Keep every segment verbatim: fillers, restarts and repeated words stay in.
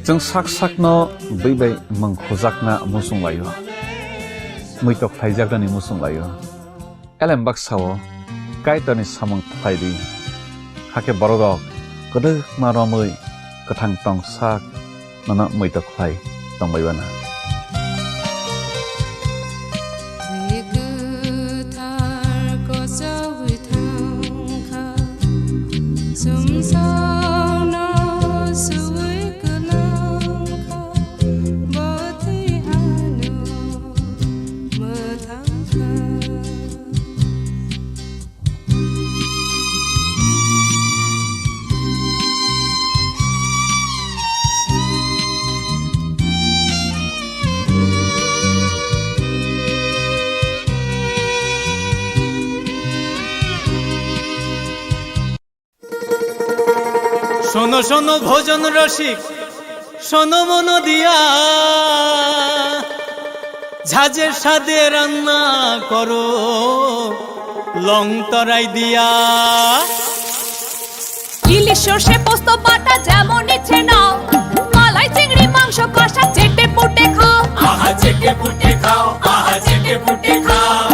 Chwng sak sakno bwi bai mwng khujakna muchung laio, muitok khlaijaknani muchung laio. Elem baksa-o Kaitorni samung khlai di, hakhe bororok kwdwkma romwi kwthang tong sak nono muitok khlai tongbai uana. Twi kwthar kochogwi thangkha, sumsokno suwi kwlangkha, bo twi ano mwthangkha. শোনো শোনো ভোজন রসিক, শোনো মন দিয়া, ঝাঁঝের স্বাদে রান্না করো লং তরাই দিয়া। ইলিশ সর্ষে পোস্ত বাটা যেমন ইচ্ছে নাও, মালাই চিংড়ি মাংস কষা চেটে পুটে খাও। আহা চেটে পুটে খাও, আহা চেটে পুটে খাও।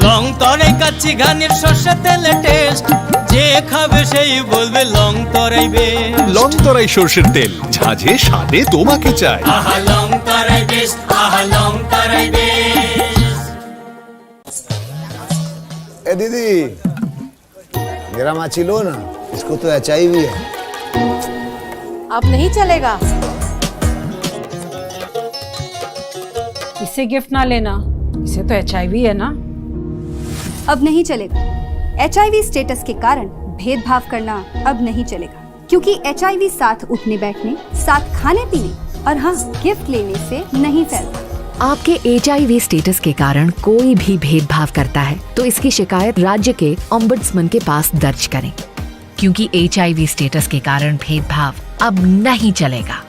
লং তরাই কাচ্চি ঘানির সর্ষে তেলে টেস্ট, যে খাবে সেই বলবে লং তরাই বেস্ট। লং তরাই সর্ষের তেল, ঝাঁঝে স্বাদে তোমাকে চাই। আহা লং তরাই বেস্ট, আহা লং তরাই বেস্ট। ए दीदी, मेरा माची लो ना, इसको तो एचआईवी है। अब नहीं चलेगा। इसे गिफ्ट ना लेना, इसे तो एचआईवी है ना। अब नहीं चलेगा। एचआईवी स्टेटस के कारण भेदभाव करना अब नहीं चलेगा, क्योंकि एचआईवी साथ उठने बैठने, साथ खाने पीने और हाँ, गिफ्ट लेने से नहीं फैलता। आपके एचआईवी स्टेटस के कारण कोई भी भेदभाव करता है, तो इसकी शिकायत राज्य के ओम्बड्समैन के पास दर्ज करें, क्योंकि एचआईवी स्टेटस के कारण भेदभाव अब नहीं चलेगा।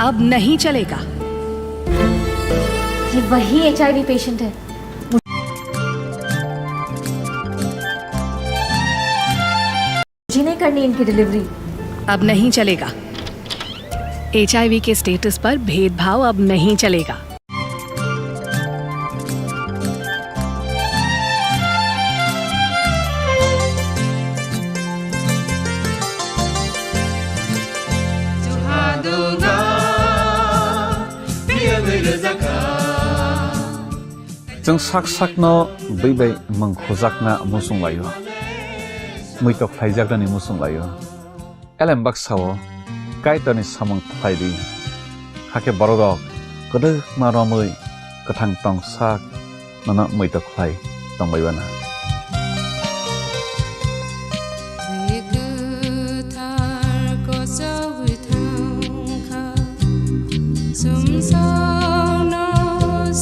अब नहीं चलेगा। ये वही एचआईवी पेशेंट है। मुझे नहीं करनी इनकी डिलीवरी। अब नहीं चलेगा। एचआईवी के स्टेटस पर भेदभाव अब नहीं चलेगा। Chwng sak sakno bwi bai mwng khujakna muchung laio, muitok khlaijaknani muchung laio. Elem baksa-o Kaitorni samung khlai di, hakhe bororok kwdwkma romwi kwthang tong sak nono muitok khlai tongbai uana. Twi kwthar kochogwi thangkha, sumsokno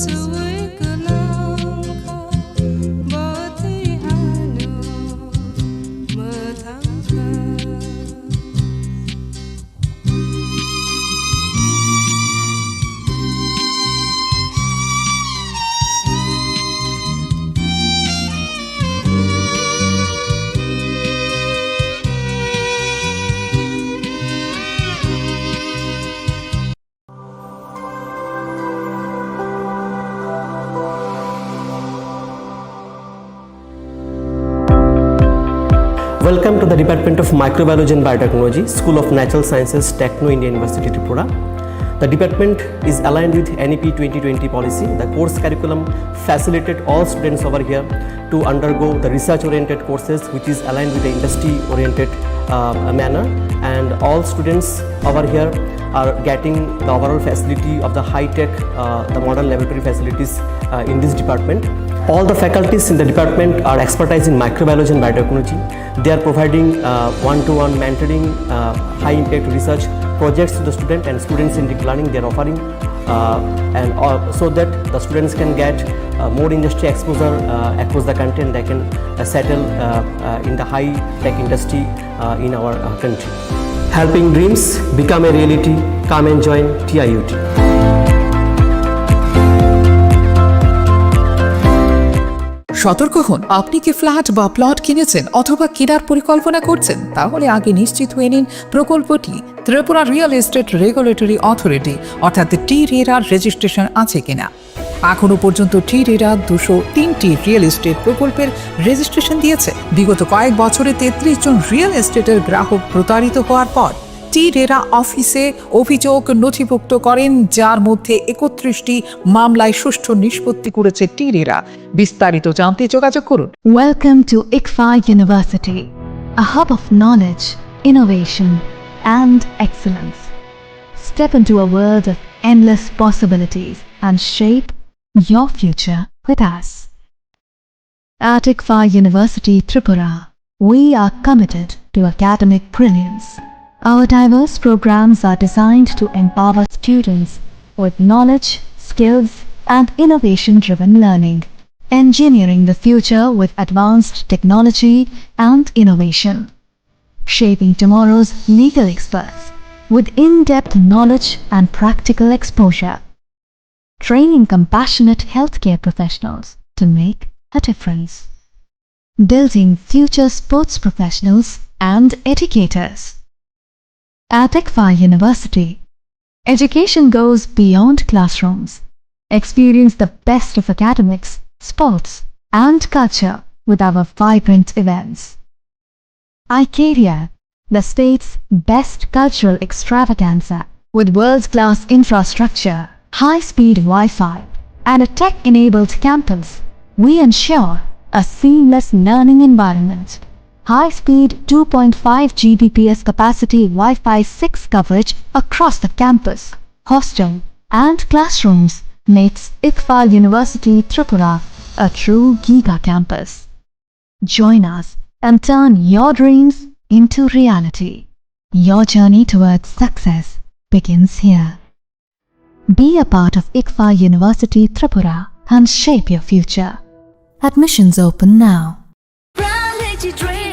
suwi kwlangkha, bo twi ano mwthangkha. Welcome to the Department of Microbiology and Biotechnology, School of Natural Sciences, Techno India University, Tripura. The department is aligned with N E P twenty twenty policy. The course curriculum facilitated all students over here to undergo the research-oriented courses, which is aligned with the industry-oriented, uh, manner. And all students over here are getting the overall facility of the high-tech, uh, the modern laboratory facilities, uh, in this department. All the faculties in the department are expertise in microbiology and biotechnology. They are providing, uh, one-to-one mentoring, uh, high-impact research projects to the student, and student-centric learning they are offering, uh, and all, so that the students can get, uh, more industry exposure, uh, across the country, and they can, uh, settle, uh, uh, in the high-tech industry, uh, in our, uh, country. Helping dreams become a reality. Come and join T I U T. সতর্ক হন, আপনি কি ফ্ল্যাট বা প্লট কিনেছেন অথবা কেনার পরিকল্পনা করছেন? তাহলে আগে নিশ্চিত হয়ে নিন প্রকল্পটি। Tripura real estate regulatory authority অর্থাৎ টি রেরার রেজিস্ট্রেশন আছে কিনা। এখনো পর্যন্ত টি রেরা দুশো তিনটি রিয়েল এস্টেট প্রকল্পের রেজিস্ট্রেশন দিয়েছে। বিগত কয়েক বছরে তেত্রিশ জন রিয়েল এস্টেটের গ্রাহক প্রতারিত হওয়ার পর টি রেরা অফিসে অভিযোগ নথিভুক্ত করেন, যার মধ্যে একত্রিশটি মামলায় সুষ্ঠু নিষ্পত্তি করেছে টি রেরা। বিস্তারিত জানতে যোগাযোগ করুন। Welcome to ICFAI University, a hub of knowledge, innovation, and excellence. Step into a world of endless possibilities and shape your future with us. At ICFAI University Tripura, we are committed to academic brilliance. Our diverse programs are designed to empower students with knowledge, skills, and innovation-driven learning, engineering the future with advanced technology and innovation, shaping tomorrow's legal experts with in-depth knowledge and practical exposure, training compassionate healthcare professionals to make a difference, building future sports professionals and educators. At ICFAI University, education goes beyond classrooms. Experience the best of academics, sports, and culture with our vibrant events. iCaria, the state's best cultural extravaganza, with world-class infrastructure, high-speed Wi-Fi, and a tech-enabled campus. We ensure a seamless learning environment. High-speed two point five G B P S capacity Wi-Fi six coverage across the campus, hostel, and classrooms makes ICFAI University Tripura a true giga campus. Join us and turn your dreams into reality. Your journey towards success begins here. Be a part of ICFAI University Tripura and shape your future. Admissions open now. Prime Lychee drink,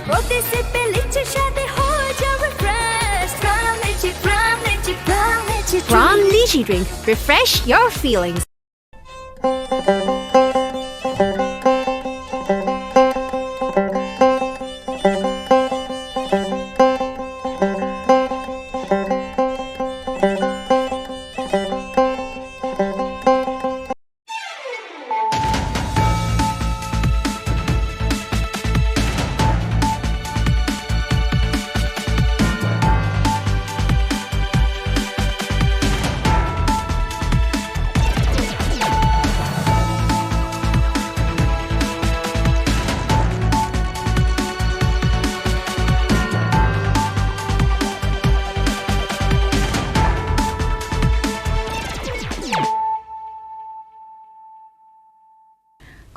প্রতি সিপে লিচির স্বাদে হয়ে যাবে fresh। Prime Lychee, Prime Lychee, Prime Lychee drink। Prime Lychee drink, refresh your feelings.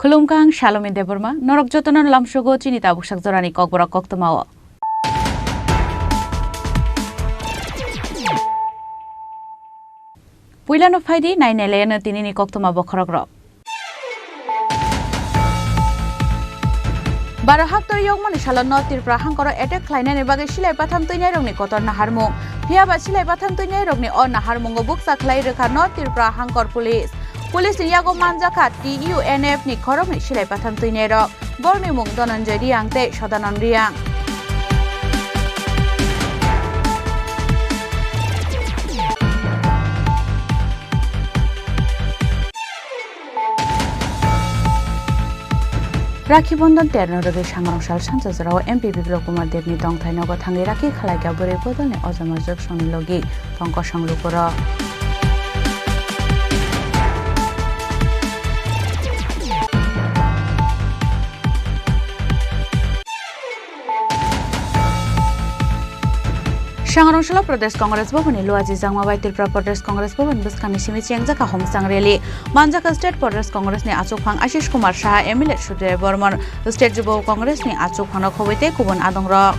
Khulumkha, ang Salomi Debbarma, norok jotono lamsogo chini tabuk sak jorani kokborok koktwmao. Puilano phaidi, nainailaino tinini koktwma bokhorokrok. Baro haktor yokmani salo North Tripura hangkoro attack khlainani bagwi silai batham twinairokni kotor naharmung. Phiyaba silai batham twinairokni o naharmungo bukcha khlai rwkha North Tripura hangkor police. Police ni yago manjakha T U N F ni khoroknwi silai batham twinairok. Borokni mung Dhananjay Reang tei Sadanand Reang. Rakhi Bondon terno rwgwi sangrong sal sansa jorao M P Biplab Kumar Debni tongthai nogo thangwi rakhi khlaikha bwrwi bodolni ojama Joksongni logi Pankaj Sanglukurok. Sangrong salo Pradesh Congress Bhavan ni luaji jangma bai Tripura Pradesh Congress Bhavan bwskangni simi chengjakha homchang rally. Manjakha State Pradesh Congress ni achukphang Ashish Kumar Saha, M L A Sujoy Barman, State Jubo Congress ni achukphangno khobwi tei kubun adongrok.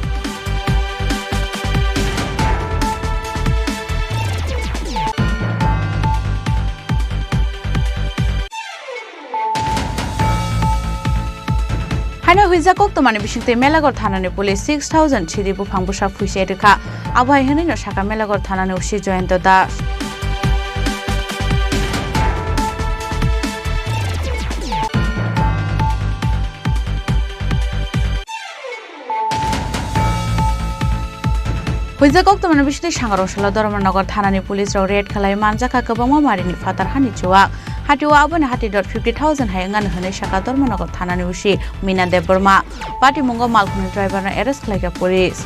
Haino huijak koktwmani bisingtwi Melagor thanani police six thousand sidi buphang bwsa phuisai rwkha. Abo hai hwnwino sakha Melagor thanani O C Jayanta Das. Huijak koktwmani bisingtwi Sangarong salo Dharmanagar thanani police rok raid khlai manjakha kwbangma marini phatar hani chuwak. Hatio aboni hati dot fifty thousand hai wngani hwnwi sakha Dharmanagar thanani O C Mina Debbarma. Patimungo malkhungni driver no arrest khlaikha police.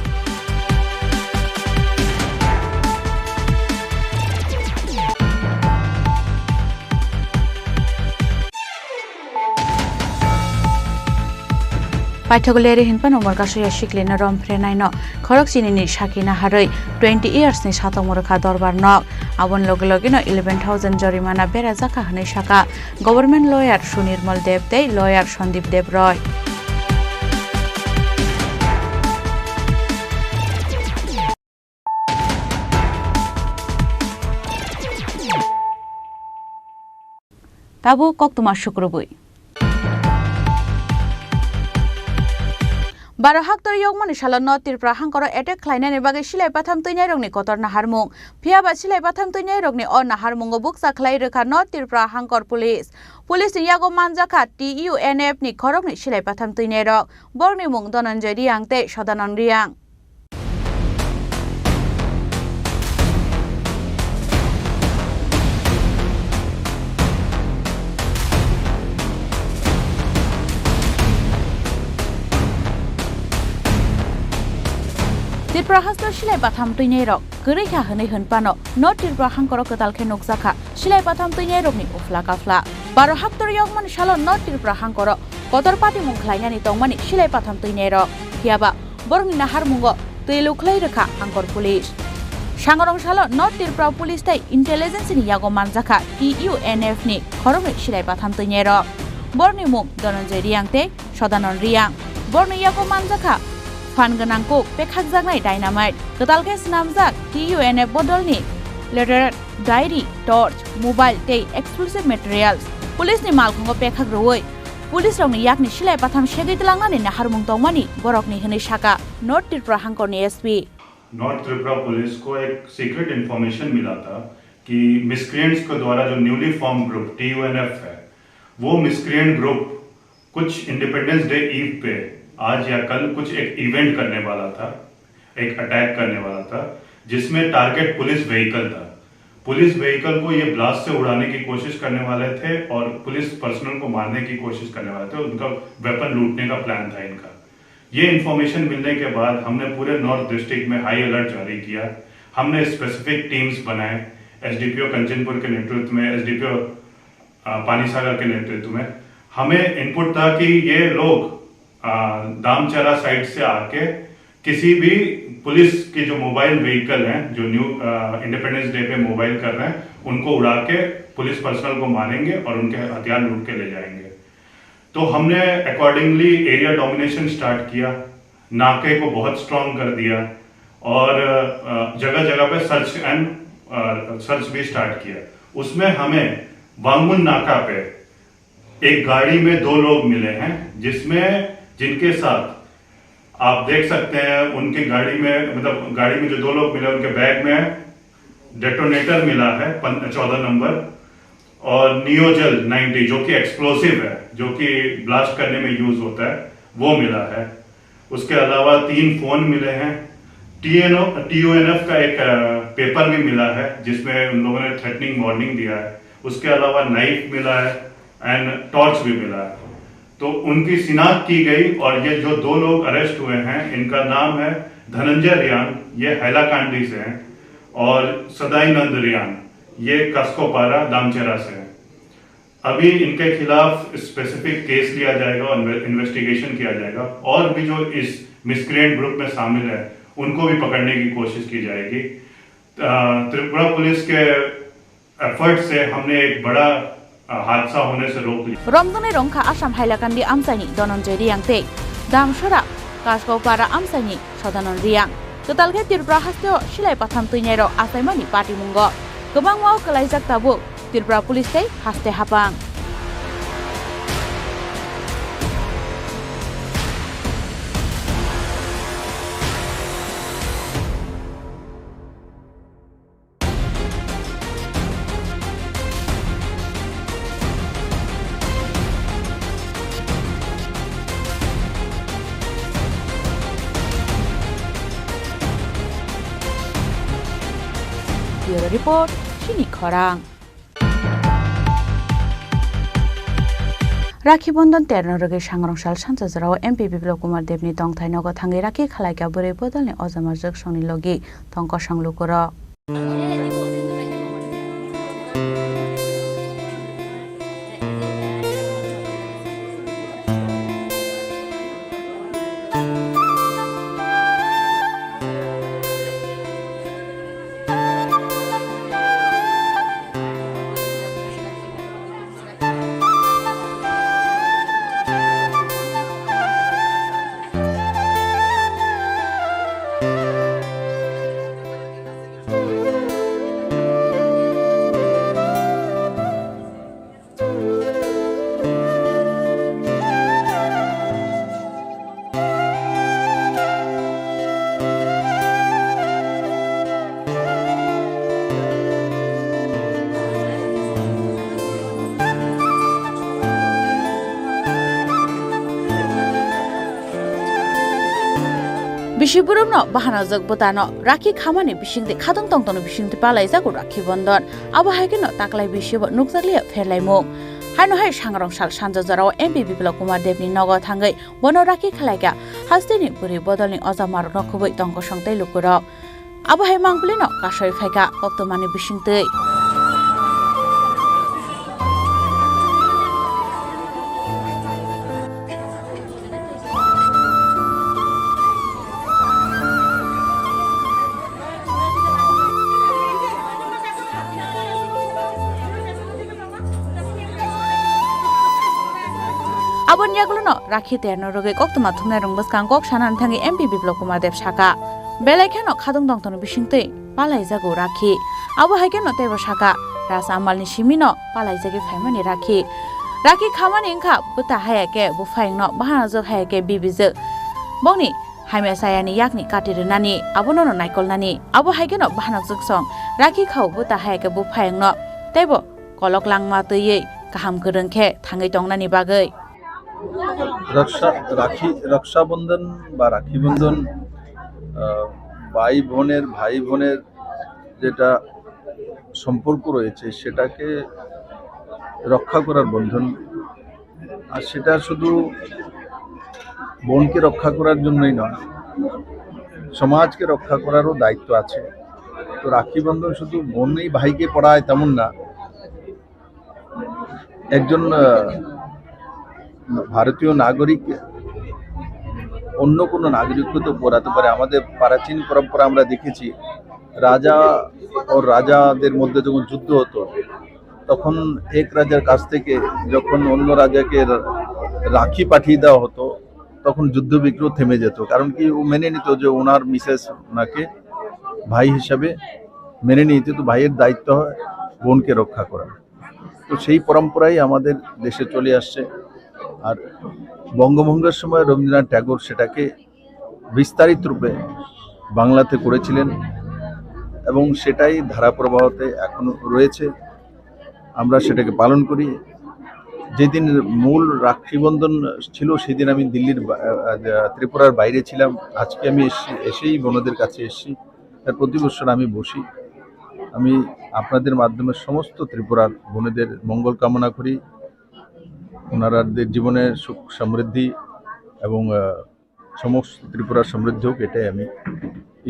Paithakgo leri hinphano Morkasoi ya sikli no rom phre nai no khorok chini ni sakhi na harwi twenty years ni satong mwrwkha dorbar nok. Aboni loge loge no eleven thousand jorimana bera jakha hwnwi sakha government lawyer Sunirmal Deb tei lawyer Sandip Deb Roy. Tabuk koktwma sukrubwi. Baro haktor yokmani salo North Tripura hangkoro attack khlainani bagwi silai patham twinairokni kotor naharmung. Phiyaba silai patham twinairokni o naharmungo bukcha khlai rwkha North Tripura hangkor police. Police ni yago manjakha T U N F ni khoroknwi silai patham twinairok. Borokni mung Dhananjay Reang tei Sodanan Reang. Tripura haste silai patham twinairok kwrwi kha hwnwi hwn phano North Tripura hangkoro kwtal khe nukjakha silai patham twinairokni uphla kaphla. Baro haktor yokmani salo North Tripura hangkoro kotor patimung khlainani tongmani silai patham twinairok. Phiyaba borokni naharmungo twi lukhlai rwkha hangkor police. Sangarong salo North Tripura police tei intelligence ni yago manjakha T U N F ni khoroknwi silai patham twinairok. Borokni mung Dhananjay Reang tei Sodanan Reang. Borokni yago manjakha phan gwnang kuk pekhakjaknai dynamite. Kwtal khe swnamjak T U N F bodolni letter, diary, torch, mobile tei explosive materials. Police ni malkhungo pekhak rwui police rokni yakni silai patham segwi tlangnani naharmung tongmani borokni hwnwi sakha North Tripura hangkorni S P. North Tripura police को एक secret information मिला था कि मिसक्रिएंट्स के द्वारा जो newly form group टीयूएनएफ है, वो मिसक्रिएंट ग्रुप कुछ इंडिपेंडेंस डे ईव पे आज या कल कुछ एक इवेंट करने वाला था, एक अटैक करने वाला था, जिसमें टारगेट पुलिस व्हीकल था। पुलिस व्हीकल को ये ब्लास्ट से उड़ाने की कोशिश करने वाले थे और पुलिस पर्सनल को मारने की कोशिश करने वाले थे, उनका वेपन लूटने का प्लान था इनका। ये इन्फॉर्मेशन मिलने के बाद हमने पूरे नॉर्थ डिस्ट्रिक्ट में हाई अलर्ट जारी किया। हमने स्पेसिफिक टीम्स बनाए, एसडीपीओ कंचनपुर के नेतृत्व में, एसडीपीओ अ, पानी सागर के नेतृत्व में। हमें इनपुट था कि ये लोग, अ, दामचरा साइड से आके किसी भी पुलिस के जो मोबाइल व्हीकल हैं, जो न्यू, अ, इंडिपेंडेंस डे पे मोबाइल कर रहे हैं, उनको उड़ा के पुलिस पर्सनल को मारेंगे और उनके हथियार लूट के ले जाएंगे। तो हमने अकॉर्डिंगली एरिया डोमिनेशन स्टार्ट किया, नाके को बहुत स्ट्रॉन्ग कर दिया और, अ, जगह-जगह पे सर्च एंड, अ, सर्च भी स्टार्ट किया। उसमें हमें वांगुन नाका पे एक गाड़ी में दो लोग मिले हैं, जिसमें, जिनके साथ आप देख सकते हैं, उनके गाड़ी में, मतलब, गाड़ी में जो दो लोग मिले, उनके बैग में डेटोनेटर मिला है, पन-, चौदह नंबर, और नियोजल नाइंटी, जो कि एक्सप्लोसिव है, जो कि ब्लास्ट करने में यूज होता है, वो मिला है। उसके अलावा तीन फोन मिले हैं। टीएनओ, टीयूएनएफ का एक, अ, पेपर भी मिला है, जिसमें उन लोगों ने थ्रेटनिंग वार्निंग दिया है। उसके अलावा नाइफ मिला है एंड टॉर्च भी मिला है। तो उनकी शिनाख्त की गई और ये जो दो लोग अरेस्ट हुए हैं, इनका नाम है धनंजय रियांग, ये हैलाकांडी से हैं, और सदाईनंद रियांग, ये कास्कोपारा दामचेरा से हैं। अभी इनके खिलाफ स्पेसिफिक केस लिया जाएगा और इन्वे-, इन्वेस्टिगेशन किया जाएगा और भी जो इस मिसक्रिएंट ग्रुप में शामिल है, उनको भी पकड़ने की कोशिश की जाएगी। अ, त्रिपुरा पुलिस के एफर्ट से हमने एक बड़ा, अ, हादसा होने से रोक लिया। Romdongnai rongkha Assam Hailakandi amchaini Dhananjay Reang tei Damsora Kaskopara amchaini Sodanan Reang. Kwtal khe Tripura hasteo silai patham twinairok achaimani patimungo kwbangma o kwlaijak tabuk Tripura Police tei haste hapang. Report, Chini Khorang. Rakhi Bondon terno rwgwi sangrong sal sansa jorao M P Biplab Kumar Debni tongthai nogo thangwi rakhi khalaikha bwrwi bodolni ojama jwksongni logi tong kosong lukurok. Bisi burumno bahanajak bwtano rakhi khamani bisingtwi khatong tongtongni bisingtwi palaijago Rakhi Bondon. Abo hai kheno taklai bisibo nukjakliya pherlaimung. Haino hai sangrong sal sanja jorao M P Biplab Kumar Debni nogo thangwi bono rakhi khalaikha hasteni bwrwi bodolni ojamarokno khubui tong kosong tei lukurok. Abo hai mangpilino kasoi phaikha koktwmani bisingtwi. Aboni yagulono rakhi terno rwgwi koktwma thumnairok bwskang kok sanani thangwi M P Biplab Kumar Deb saka, belai kheno khatong tongtongni bisingtwi palaijago rakhi. Abo hai kheno teibo saka, Raja Amalni simino palaijagwi phaimani rakhi. Rakhi khamani wngkha bwta haya khe buphayungno bahanajwk haya khe bibijwk. Bongni hamya sayani yakni kati rwnani, abonono naikolnani. Abo hai kheno bahanajwksong rakhi khao bwta haya khe buphayungno teibo kolok langma twiwi kaham kwrwng khe thangwi tongnani bagwi. রক্ষা রাখি রক্ষাবন্ধন বা রাখি বন্ধন, আহ, ভাই বোনের ভাই বোনের যেটা সম্পর্ক রয়েছে সেটাকে রক্ষা করার বন্ধন। আর সেটা শুধু বোনকে রক্ষা করার জন্যই নয়, সমাজকে রক্ষা করারও দায়িত্ব আছে। তো রাখি বন্ধন শুধু বোনই ভাইকে পড়ায় তেমন না, একজন, আহ, ভারতীয় নাগরিক অন্য কোনো নাগরিককে তো পড়াতে পারে। আমাদের প্রাচীন পরম্পরা আমরা দেখেছি, রাজা ও রাজাদের মধ্যে যখন যুদ্ধ হতো, তখন এক রাজার কাছ থেকে যখন অন্য রাজাকে রা-, রাখি পাঠিয়ে দেওয়া হতো, তখন যুদ্ধ বিগ্রহ থেমে যেত। কারণ কি, ও মেনে নিত যে ওনার মিসেস ওনাকে ভাই হিসাবে মেনে নিতে, তো ভাইয়ের দায়িত্ব হয় বোনকে রক্ষা করা। তো সেই পরম্পরাই আমাদের দেশে চলে আসছে। আর বঙ্গভঙ্গের সময় রবীন্দ্রনাথ ঠাকুর সেটাকে বিস্তারিত রূপে বাংলাতে করেছিলেন এবং সেটাই ধারা প্রবাহতে এখনো রয়েছে। আমরা সেটাকে পালন করি। যেদিন মূল রাখি বন্ধন ছিল, সেদিন আমি দিল্লির বা-, আহ, ত্রিপুরার বাইরে ছিলাম। আজকে আমি এসে-, এসেই বোনদের কাছে এসেছি। আর প্রতি বছর আমি বসি। আমি আপনাদের মাধ্যমে সমস্ত ত্রিপুরার বোনেদের মঙ্গল কামনা করি, ওনারাদের জীবনে সুখ সমৃদ্ধি এবং, আহ, সমস্ত ত্রিপুরার সমৃদ্ধি হোক, এটাই আমি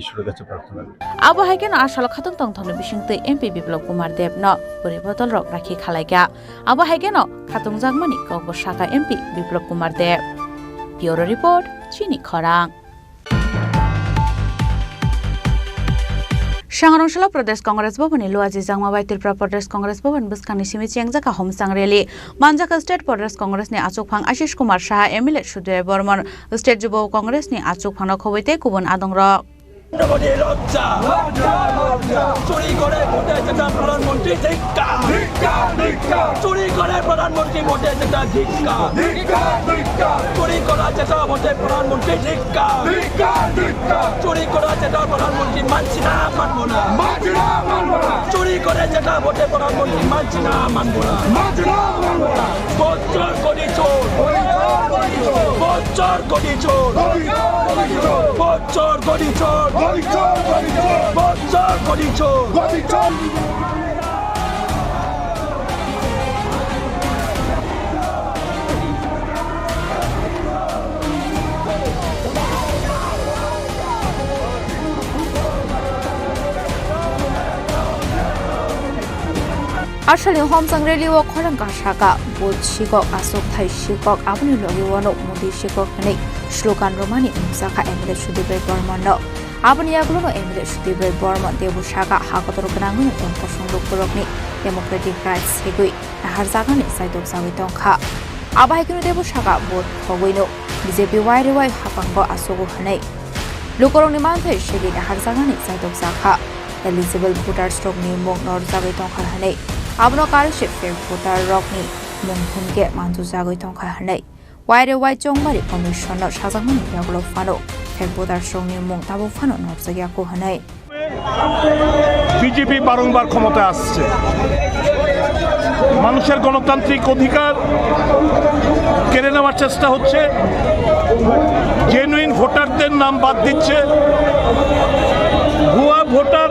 ঈশ্বরের কাছে প্রার্থনা করি। Abo hai kheno a salo khatong tongthokni bisingtwi M P Biplab Kumar Deb no bwrwi bodol rok rakhi khalaikha. Abo hai kheno khatungjakmani kokbo saka M P Biplab Kumar Deb. Bureau Report, Chini Khorang. Sangrong salo Pradesh Congress Bhavan ni luaji jangma bai Tripura Pradesh Congress Bhavan bwskangni simi chengjak kaham sang rally. Manjak State Pradesh Congress ni achukphang Ashish Kumar Saha, M L A Sudoy Bormon, State Jubo Congress ni achukphang no khobwi tei kubun adongrok. Narendra মোদী লজ্জা। লজ্জা, লজ্জা। চুরি করে ভোটে জেতা প্রধানমন্ত্রী ধিক্কার। ধিক্কার, ধিক্কার। চুরি করে প্রধানমন্ত্রী ভোটে জেতা ধিক্কার। ধিক্কার, ধিক্কার। চুরি করা জেতা ভোটে প্রধানমন্ত্রী ধিক্কার। ধিক্কার, ধিক্কার। চুরি করা জেতা প্রধানমন্ত্রী মানছি না, মানবো না। মানছি না, মানবো না। চুরি করে জেতা ভোটে প্রধানমন্ত্রী মানছি না, মানবো না। মানছি না, মানবো না। ভোট চোর, গদি চোর। গদি চোর, গদি চোর। ভোট বচ্চর গদি চোর! বচ্চর গদি চোর! বচ্চর গদি চোর! Asalni homsang rally o khorang kasaka, bot sikok, aswk thai sikok, aboni logi uanuk mudi sikok hwnwi slogan rwmani nukjakha M L A Sudip Roy Bormano. Aboni yagulono M L A Sudip Roy Bormon teibo saka, ha kotor gwnangwi tongkosong lukurokni democratic rights segwi naharjaknani chaitokjagwi tongkha. Abo hai kheno teibo saka, bot khogwino B J P Y R Y hapango achugo hwnwi. Lukurokni manthai segwi naharjaknani chaitokjakha. Eligible voters rokni mung norjagwi tongkha hwnwi, abono karwi se fake voter rokni mung hwnkhe manjujagwi tongkha hwnwi Y R Y Chongmari Commission no sajakmani yagulo phano fake voters rokni mung tabuk phano norjakyaku hwnwi. BJP বারংবার ক্ষমতায় আসছে, মানুষের গণতান্ত্রিক অধিকার কেড়ে নেওয়ার চেষ্টা হচ্ছে, জেনুইন ভোটারদের নাম বাদ দিচ্ছে, ভুয়া ভোটার,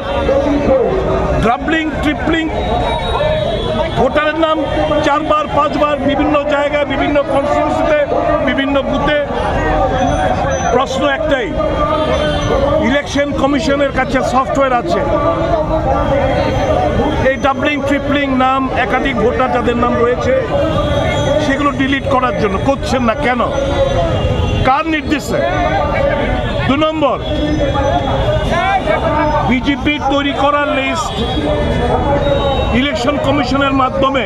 ডাবলিং ট্রিপলিং ভোটারের নাম চারবার পাঁচবার বিভিন্ন জায়গায় বিভিন্ন কনস্টিটিউয়েন্সিতে বিভিন্ন বুথে। প্রশ্ন একটাই, ইলেকশন কমিশনের কাছে সফটওয়্যার আছে এই ডাবলিং ট্রিপলিং নাম একাধিক ভোটার যাদের নাম রয়েছে সেগুলো ডিলিট করার জন্য, করছেন না কেন? কার নির্দেশে? দু নম্বর, বিজেপির তৈরি করা লিস্ট ইলেকশন কমিশনের মাধ্যমে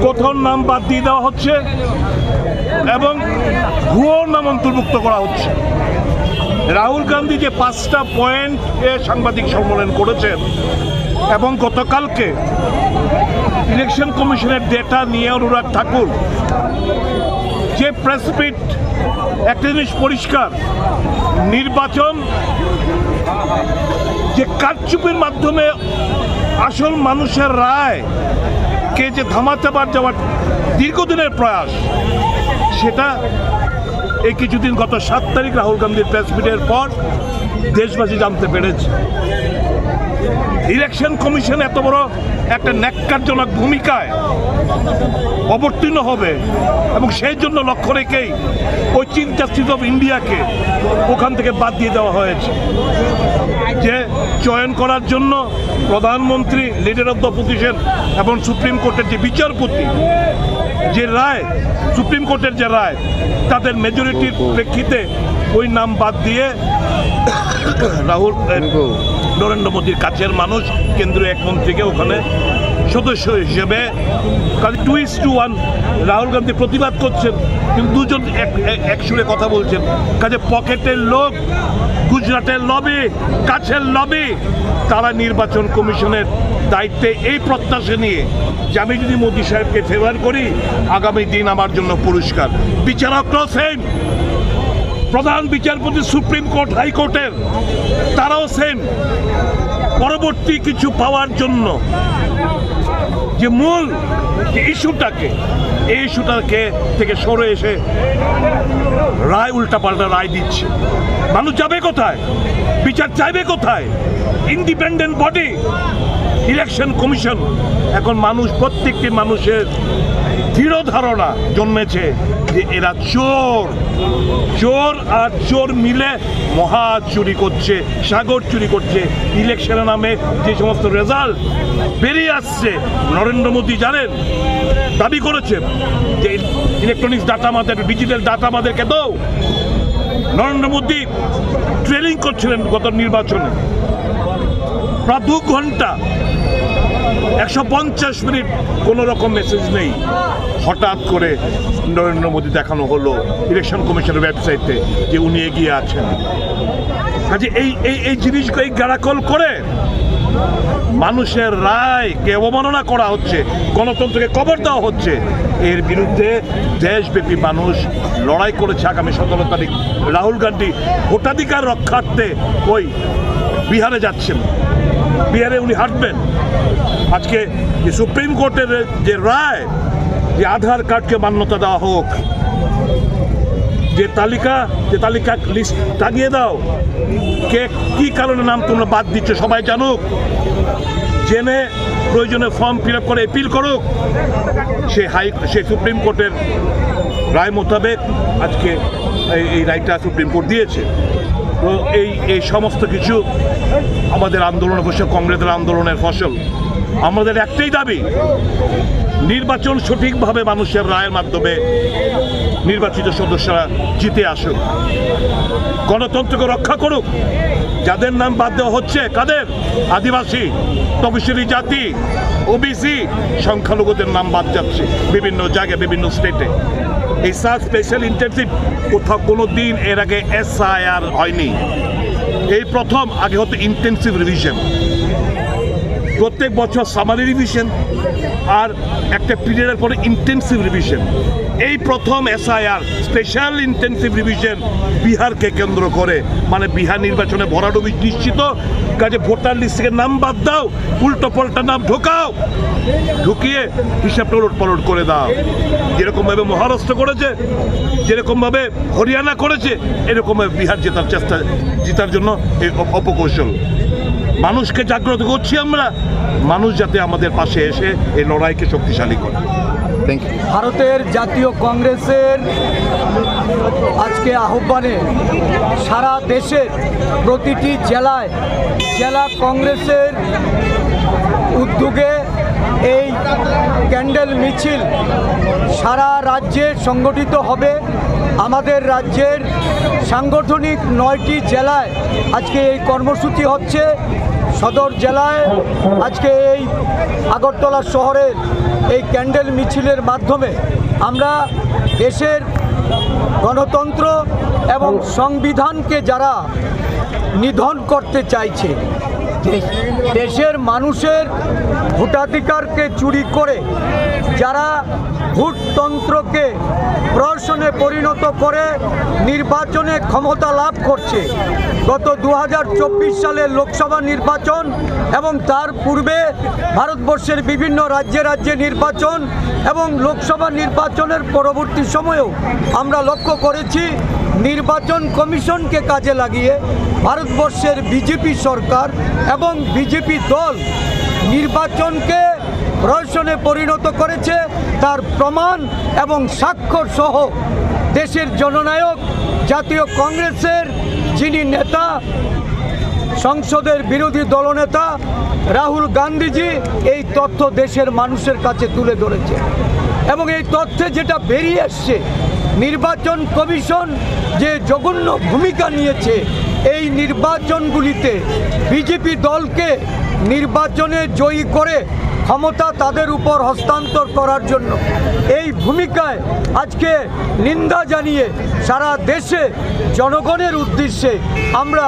কোথাও নাম বাদ দিয়ে দেওয়া হচ্ছে এবং ভুয়ো নাম অন্তর্ভুক্ত করা হচ্ছে। রাহুল গান্ধী যে পাঁচটা পয়েন্ট এ সাংবাদিক সম্মেলন করেছেন এবং গতকালকে ইলেকশন কমিশনের ডেটা নিয়ে অনুরাগ ঠাকুর যে প্রেস মিট, একটা জিনিস পরিষ্কার, নির্বাচন যে কারচুপির মাধ্যমে আসল মানুষের রায় কে যে থামাতে পার যাওয়ার দীর্ঘদিনের প্রয়াস, সেটা এই কিছুদিন, গত সাত তারিখ রাহুল গান্ধীর প্রেস মিটের পর দেশবাসী জানতে পেরেছে। ইলেকশন কমিশন এত বড় একটা ন্যাক্কারজনক ভূমিকায় অবতীর্ণ হবে এবং সেই জন্য লক্ষ্য রেখেই ওই চিফ জাস্টিস অফ ইন্ডিয়াকে ওখান থেকে বাদ দিয়ে দেওয়া হয়েছে। যে চয়ন করার জন্য প্রধানমন্ত্রী, লিডার অফ দ্য অপোজিশন এবং সুপ্রিম কোর্টের যে বিচারপতি, যে রায়, সুপ্রিম কোর্টের যে রায়, তাদের মেজরিটির প্রেক্ষিতে ওই নাম বাদ দিয়ে রাহুল, এ, নরেন্দ্র মোদীর কাছের মানুষ, কেন্দ্রীয় এক মন্ত্রীকে ওখানে সদস্য হিসেবে, কাজে two is to one. Rahul Gandhi প্রতিবাদ করছেন, কিন্তু দুজন এক, এক, এক সুরে কথা বলছেন। কাজে পকেটের লোক, গুজরাটের লবি, কাছের লবি, তারা নির্বাচন কমিশনের দায়িত্বে এই প্রত্যাশা নিয়ে যে আমি যদি মোদী সাহেবকে ফেভার করি, আগামী দিন আমার জন্য পরিষ্কার। বিচারকরাও সেম, প্রধান বিচারপতি সুপ্রিম কোর্ট, হাইকোর্টের, তারাও সেম। পরবর্তী কিছু পাওয়ার জন্য যে মূল যে ইস্যুটাকে, এই ইস্যুটাকে থেকে সরে এসে রায়, উল্টাপাল্টা রায় দিচ্ছে। মানুষ যাবে কোথায়? বিচার চাইবে কোথায়? Independent body, election commission. এখন মানুষ, প্রত্যেকটি মানুষের দৃঢ় ধারণা জন্মেছে যে এরা চোর, চোর আর চোর মিলে মহা চুরি করছে, সাগর চুরি করছে। ইলেকশনের নামে যে সমস্ত রেজাল্ট বেরিয়ে আসছে, নরেন্দ্র মোদী জানেন, দাবি করেছেন যে ইলেকট্রনিক্স ডাটা আমাদের, ডিজিটাল ডাটা আমাদেরকে দাও। নরেন্দ্র মোদী ট্রেনিং করছিলেন গত নির্বাচনে, প্রায় দু ঘন্টা, একশো পঞ্চাশ মিনিট কোনো রকম মেসেজ নেই। হঠাৎ করে নরেন্দ্র মোদী দেখানো হলো ইলেকশন কমিশনের ওয়েবসাইটে যে উনি এগিয়ে আছেন। কাজে এই, এই, এই জিনিসগুলো, এই গাড়াকল করে মানুষের রায়কে অবমাননা করা হচ্ছে, গণতন্ত্রকে কবর দেওয়া হচ্ছে। এর বিরুদ্ধে দেশব্যাপী মানুষ লড়াই করেছে। আগামী সতেরো তারিখ রাহুল গান্ধী ভোটাধিকার রক্ষার্থে ওই বিহারে যাচ্ছেন, বিহারে উনি হাঁটবেন। আজকে যে সুপ্রিম কোর্টের যে রায়, যে আধার কার্ডকে মান্যতা দেওয়া হোক, যে তালিকা, যে তালিকা লিস্ট টাঙিয়ে দাও, কে কি কারণে নাম তোমরা বাদ দিচ্ছ সবাই জানুক, জেনে প্রয়োজনে ফর্ম ফিল আপ করে অ্যাপিল করুক। সে হাই, সে সুপ্রিম কোর্টের রায় মোতাবেক আজকে এই, এই রায়টা সুপ্রিম কোর্ট দিয়েছে। তো এই, এই সমস্ত কিছু আমাদের আন্দোলনের ফসল, কংগ্রেসের আন্দোলনের ফসল। আমাদের একটাই দাবি, নির্বাচন সঠিকভাবে মানুষের রায়ের মাধ্যমে নির্বাচিত সদস্যরা জিতে আসুক, গণতন্ত্রকে রক্ষা করুক। যাদের নাম বাদ দেওয়া হচ্ছে, কাদের? আদিবাসী, তপশিলি জাতি, ওবিসি, সংখ্যালঘুদের নাম বাদ যাচ্ছে বিভিন্ন জায়গায়, বিভিন্ন স্টেটে। এই সার্চ স্পেশাল ইন্টেনসিভ কোথাও কোনো দিন এর আগে এসআইআর হয়নি, এই প্রথম। আগে হতো ইন্টেনসিভ রিভিশন, প্রত্যেক বছর সামারি রিভিশন, আর একটা পিরিয়ডের পরে ইন্টেনসিভ রিভিশন। এই প্রথম এসআইআর, স্পেশাল ইন্টেনসিভ রিভিশন, বিহারকে কেন্দ্র করে, মানে বিহার নির্বাচনে ভরাডুবি নিশ্চিত। কাজে ভোটার লিস্ট থেকে নাম বাদ দাও, উল্টো পাল্টা নাম ঢোকাও, ঢুকিয়ে হিসাবটা উলট পালট করে দাও। যেরকম ভাবে মহারাষ্ট্র করেছে, যেরকম ভাবে হরিয়ানা করেছে, এরকম ভাবে বিহার জেতার চেষ্টা, জেতার জন্য এই অপ-, অপকৌশল। মানুষকে জাগ্রত করছি আমরা, মানুষ যাতে আমাদের পাশে এসে এই লড়াইকে শক্তিশালী করে। Thank you. ভারতের জাতীয় কংগ্রেসের আজকে আহ্বানে সারা দেশের প্রতিটি জেলায় জেলা কংগ্রেসের উদ্যোগে এই ক্যান্ডেল মিছিল সারা রাজ্যে সংগঠিত হবে। আমাদের রাজ্যের সাংগঠনিক নয়টি জেলায় আজকে এই কর্মসূচি হচ্ছে। সদর জেলায় আজকে এই আগরতলা শহরের এই ক্যান্ডেল মিছিলের মাধ্যমে আমরা দেশের গণতন্ত্র এবং সংবিধানকে যারা নিধন করতে চাইছে, দে-, দেশের মানুষের ভোটাধিকারকে চুরি করে, যারা ভোটতন্ত্রকে প্রহসনে পরিণত করে নির্বাচনে ক্ষমতা লাভ করছে। গত দু হাজার চব্বিশ সালের লোকসভা নির্বাচন এবং তার পূর্বে ভারতবর্ষের বিভিন্ন রাজ্যে রাজ্যে নির্বাচন এবং লোকসভা নির্বাচনের পরবর্তী সময়েও আমরা লক্ষ্য করেছি, নির্বাচন কমিশনকে কাজে লাগিয়ে ভারতবর্ষের বিজেপি সরকার এবং বিজেপি দল নির্বাচনকে প্রহসনে পরিণত করেছে। তার প্রমাণ এবং স্বাক্ষর সহ দেশের জননায়ক জাতীয় কংগ্রেসের যিনি নেতা, সংসদের বিরোধী দলনেতা রাহুল গান্ধীজি এই তথ্য দেশের মানুষের কাছে তুলে ধরেছে। এবং এই তথ্যে যেটা বেরিয়ে এসছে, নির্বাচন কমিশন যে জঘন্য ভূমিকা নিয়েছে এই নির্বাচনগুলিতে, বিজেপি দলকে নির্বাচনে জয়ী করে ক্ষমতা তাদের উপর হস্তান্তর করার জন্য, এই ভূমিকায় আজকে নিন্দা জানিয়ে সারা দেশে জনগণের উদ্দেশ্যে আমরা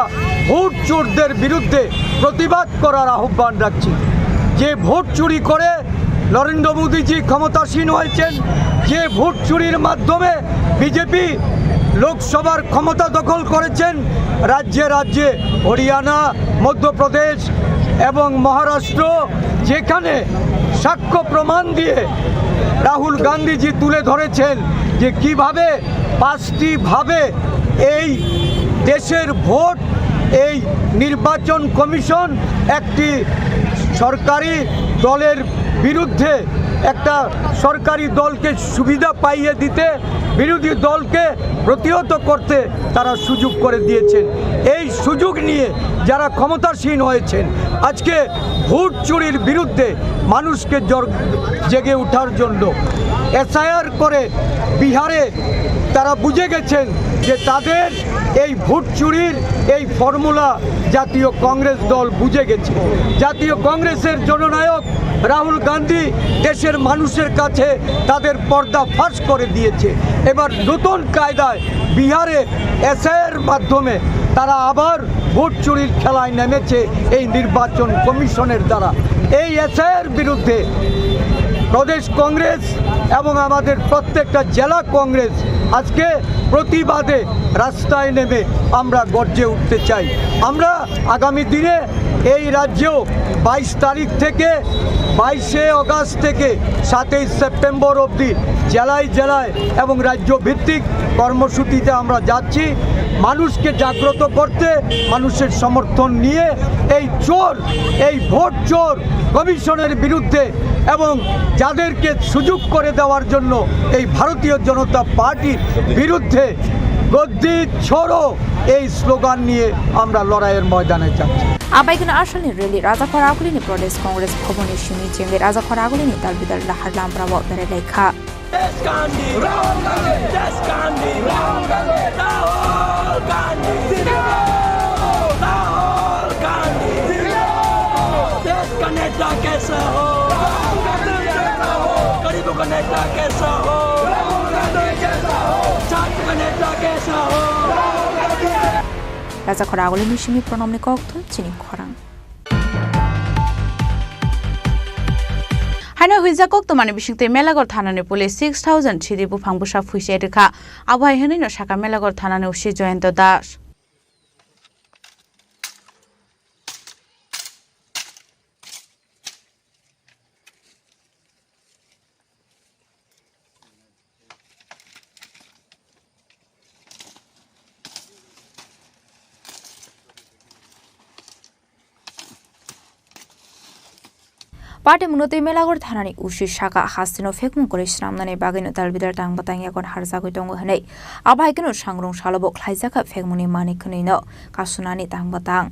ভোট চোরদের বিরুদ্ধে প্রতিবাদ করার আহ্বান রাখছি। যে ভোট চুরি করে নরেন্দ্র মোদীজি ক্ষমতাসীন হয়েছেন, যে ভোট চুরির মাধ্যমে বিজেপি লোকসভার ক্ষমতা দখল করেছেন, রাজ্যে রাজ্যে হরিয়ানা, মধ্যপ্রদেশ এবং মহারাষ্ট্র, যেখানে সাক্ষ্য প্রমাণ দিয়ে রাহুল গান্ধীজি তুলে ধরেছেন যে কিভাবে পাঁচটি ভাবে এই দেশের ভোট, এই নির্বাচন কমিশন একটি সরকারি দলের বিরুদ্ধে একটা সরকারি দলকে সুবিধা পাইয়ে দিতে, বিরোধী দলকে প্রতিহত করতে তারা সুযোগ করে দিয়েছেন। এই সুযোগ নিয়ে যারা ক্ষমতাসীন হয়েছেন, আজকে ভোট চুরির বিরুদ্ধে মানুষকে জর-, জেগে ওঠার জন্য এসআইআর করে বিহারে তারা বুঝে গেছেন যে তাদের এই ভোট চুরির এই ফর্মুলা জাতীয় কংগ্রেস দল বুঝে গেছে। জাতীয় কংগ্রেসের জননায়ক রাহুল গান্ধী দেশের মানুষের কাছে তাদের পর্দা ফাঁস করে দিয়েছে। এবার নতুন কায়দায় বিহারে এসআইআর মাধ্যমে তারা আবার ভোট চুরির খেলায় নেমেছে এই নির্বাচন কমিশনের দ্বারা। এই এসআইআর বিরুদ্ধে প্রদেশ কংগ্রেস এবং আমাদের প্রত্যেকটা জেলা কংগ্রেস আজকে প্রতিবাদে রাস্তায় নেমে আমরা গর্জে উঠতে চাই। আমরা আগামী দিনে এই রাজ্যেও বাইশ তারিখ থেকে বাইশে অগাস্ট থেকে সাতই সেপ্টেম্বর অবধি জেলায় জেলায় এবং রাজ্য ভিত্তিক কর্মসূচিতে আমরা যাচ্ছি। মানুষকে জাগ্রত করতে, মানুষের সমর্থন নিয়ে এই চোর, এই ভোট চোর কমিশনের বিরুদ্ধে এবং যাদেরকে সুযোগ করে দেওয়ার জন্য এই ভারতীয় জনতা পার্টির বিরুদ্ধে গদ্দি ছোড়ো এই স্লোগান নিয়ে আমরা লড়াইয়ের ময়দানে যাচ্ছি। Abaikeno asalni rally Rajakhor Agulini Pradesh Congress Bhavan ni simi chengwi Rajakhor Agulini dalbidal lahar lambrao berai laikha. देश गांधी, राहुल गांधी, देश गांधी, राहुल गांधी, राहुल गांधी, जिंदाबाद, राहुल गांधी, जिंदाबाद। देश का नेता कैसा हो, राहुल गांधी जैसा हो। गरीबों का नेता कैसा हो, राहुल गांधी जैसा हो। छात्र का नेता कैसा हो, राहुल गांधी जैसा। Rajakhor Agulini simi Pranamni kokthum chini khorang. Haino huijak koktwmani bisingtwi Melaghor thanani police six thousand sidi buphang bwsa phuise rwkha. Abo hai hwnwi no sakha Melaghor thanani O C Jayanta Das. Patimungno tei Melaghor thanani O C saka hasteno phekmung kwrwi swnamnani bagwino dalbidal tang bwtang yakon harjagwi tongo hwnwi. Abo hai kheno sangrong salobo khlaijakha phekmungni manwi khwnwino kasunani tang bwtang.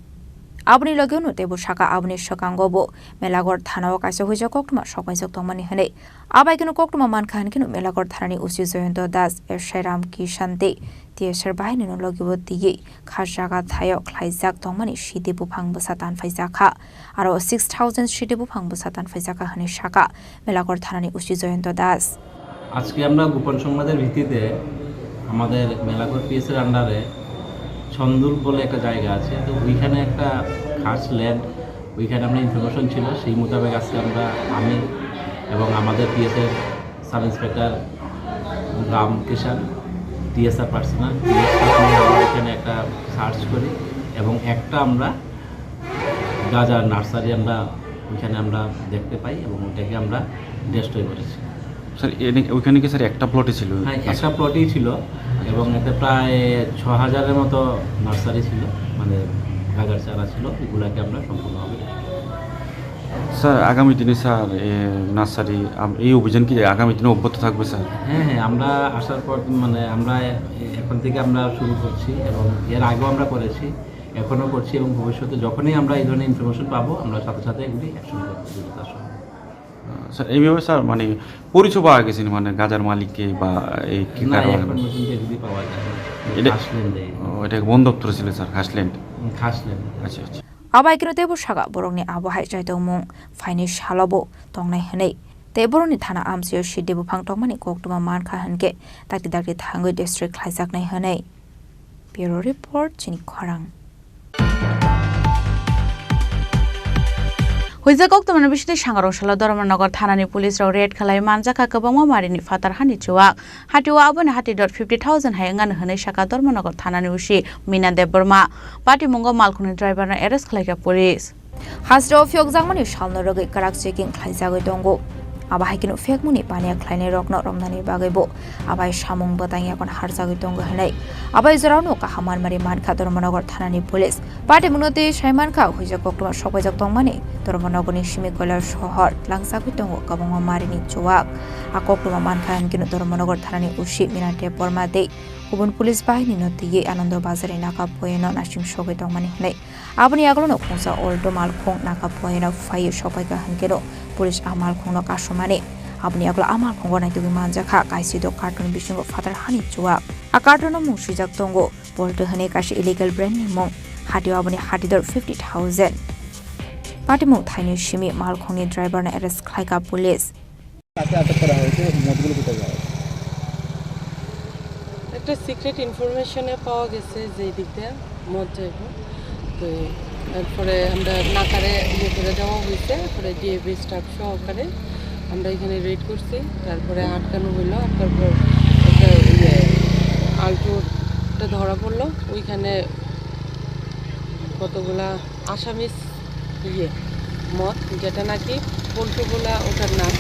Aboni logeno teibo saka aboni swkango bo Melaghor thanao kaisa huijak koktwma sokpaijak tongmani hwnwi. Abai kheno koktwma mankha hinkhe no Melaghor thanani O C Jayanta Das, S I Ram Kishan tei T S R bahai no logi bo twiwi kha jaga thaio khlaijak tongmani sidi buphang bwsa tanphaijakha. Aro six thousand sidi buphang bwsa tanphaijakha hwnwi sakha Melaghor thanani O C Jayanta Das. আজকে আমরা গোপন সংবাদের ভিত্তিতে আমাদের মেলাঘর পিএস এর আন্ডারে ছন্দুল বলে একটা জায়গা আছে, তো ওইখানে একটা খাস ল্যান্ড, ওইখানে আমরা ইনফরমেশন ছিল, সেই মোতাবেক আজকে আমরা, আমি এবং আমাদের পিএস এর সাব ইন্সপেক্টর রাম কিষান, টিএসআর পার্সোনাল, টিএসআর নিয়ে আমরা এখানে একটা সার্চ করি এবং একটা আমরা গাজার নার্সারি আমরা ওইখানে আমরা দেখতে পাই এবং ওইটাকে আমরা ডিস্ট্রয় করেছি। স্যার, এনে-, ওইখানে কি স্যার একটা প্লটই ছিল? হ্যাঁ, আচ্ছা। একটা প্লটই ছিল এবং এতে প্রায় ছ হাজারের মতো নার্সারি ছিল, মানে গাজার চারা ছিল, এগুলাকে আমরা সম্পূর্ণভাবে স্যার, আগামী দিনে স্যার, এ, নার্সারি, আম-, এই অভিযান কি আগামী দিনে অব্যাহত থাকবে স্যার? হ্যাঁ, হ্যাঁ, আমরা আসার পর, মানে, আমরা এ-, এখন থেকে আমরা শুরু করছি এবং এর আগেও আমরা করেছি, এখনও করছি এবং ভবিষ্যতে যখনই আমরা এই ধরনের ইনফরমেশন পাবো, আমরা সাথে সাথে এগুলি অ্যাকশন করবো, দ্রুততার সঙ্গে। আহ, স্যার, এইভাবে স্যার, মানে, পরিচয় পাওয়া গেছে নি, মানে, গাজার মালিককে বা এই কি না, কারণে? এখন পর্যন্ত এগুলি পাওয়া যায়নি। এটা, খাসল্যান্ডে। ও, এটা বন দপ্তরে ছিল স্যার, খাসল্যান্ড। হুম, খাসল্যান্ড। আচ্ছা, আচ্ছা। Abai kheno teibo sakha borokni abo hai chaitokmung phaini salobo tongnai hwnwi. Tei borokni thana amchaio sidi buphang tongmani koktwma mankha hwnkhe dakti dakti thangwi district khlaijaknai hwnwi. Bureau Report, chini khorang. Huijak koktwmani bisingtwi sangarong salo Dharmanagar thanani police rok raid khlai manjakha kwbangma marini phatar hani chuwak. Hatio aboni hati dot fifty thousand hai wngani hwnwi sakha Dharmanagar thanani O C Mina Debbarma. Patimungo malkhungni driver no arrest khlaikha police. Hasteo phiyokjakmani salno rwgwi kwrak checking khlaijagwi tongo. Abo hai kheno phiyokmani paniya khlainairokno romnani bagwi bo abai samung bwtang yakon harjagwi tongo hwnwi abai jorano kaham manmari mankha Dharmanagar thanani police. Patimungno tei sai mankha, huijak koktwma sokpaijak tongmani Dharmanagarni simi Koilar sohor tlangjagwi tongo kwbangma marini chuwak. A koktwma mankha hinkhe no Dharmanagar thanani O C Mina Debbarma tei kubun police bahinino twiwi Anando Bazarni naka poyeno naising sogwi tongmani hwnwi. Aboni yagulono khungsa Alto malkhung naka poyeno phaiwi sokpaikha hinkhe no police a malkhungno kasumani. Aboni yagulo a malkhungo naitugwi manjakha kaisi do carton bisingo phatar hani chuwak. A cartono mung swijak tongo Bolto hwnwi kaisa illegal brandni mung. Hatio aboni hati dor fifty thousand. Patimung thaini simi malkhungni driver no arrest khlaikha police. কাকে আটক করা হয়েছে, মদগুলো কোথায় যাওয়া হচ্ছে? একটা সিক্রেট ইনফরমেশনে পাওয়া গেছে যে এই দিক দিয়ে মদ যাইব, তো তারপরে আমরা নাকারে ইয়ে করে দেওয়া হয়েছে, তারপরে ডিএবি স্টাফ সহকারে আমরা এখানে রেড করছি, তারপরে আটকানো হইলো, আটকার পর একটা ইয়ে আলটোটা ধরা পড়লো, ওইখানে কতগুলা আসামিস ইয়ে মদ, যেটা নাকি পল্টুগোলা ওটার নাম।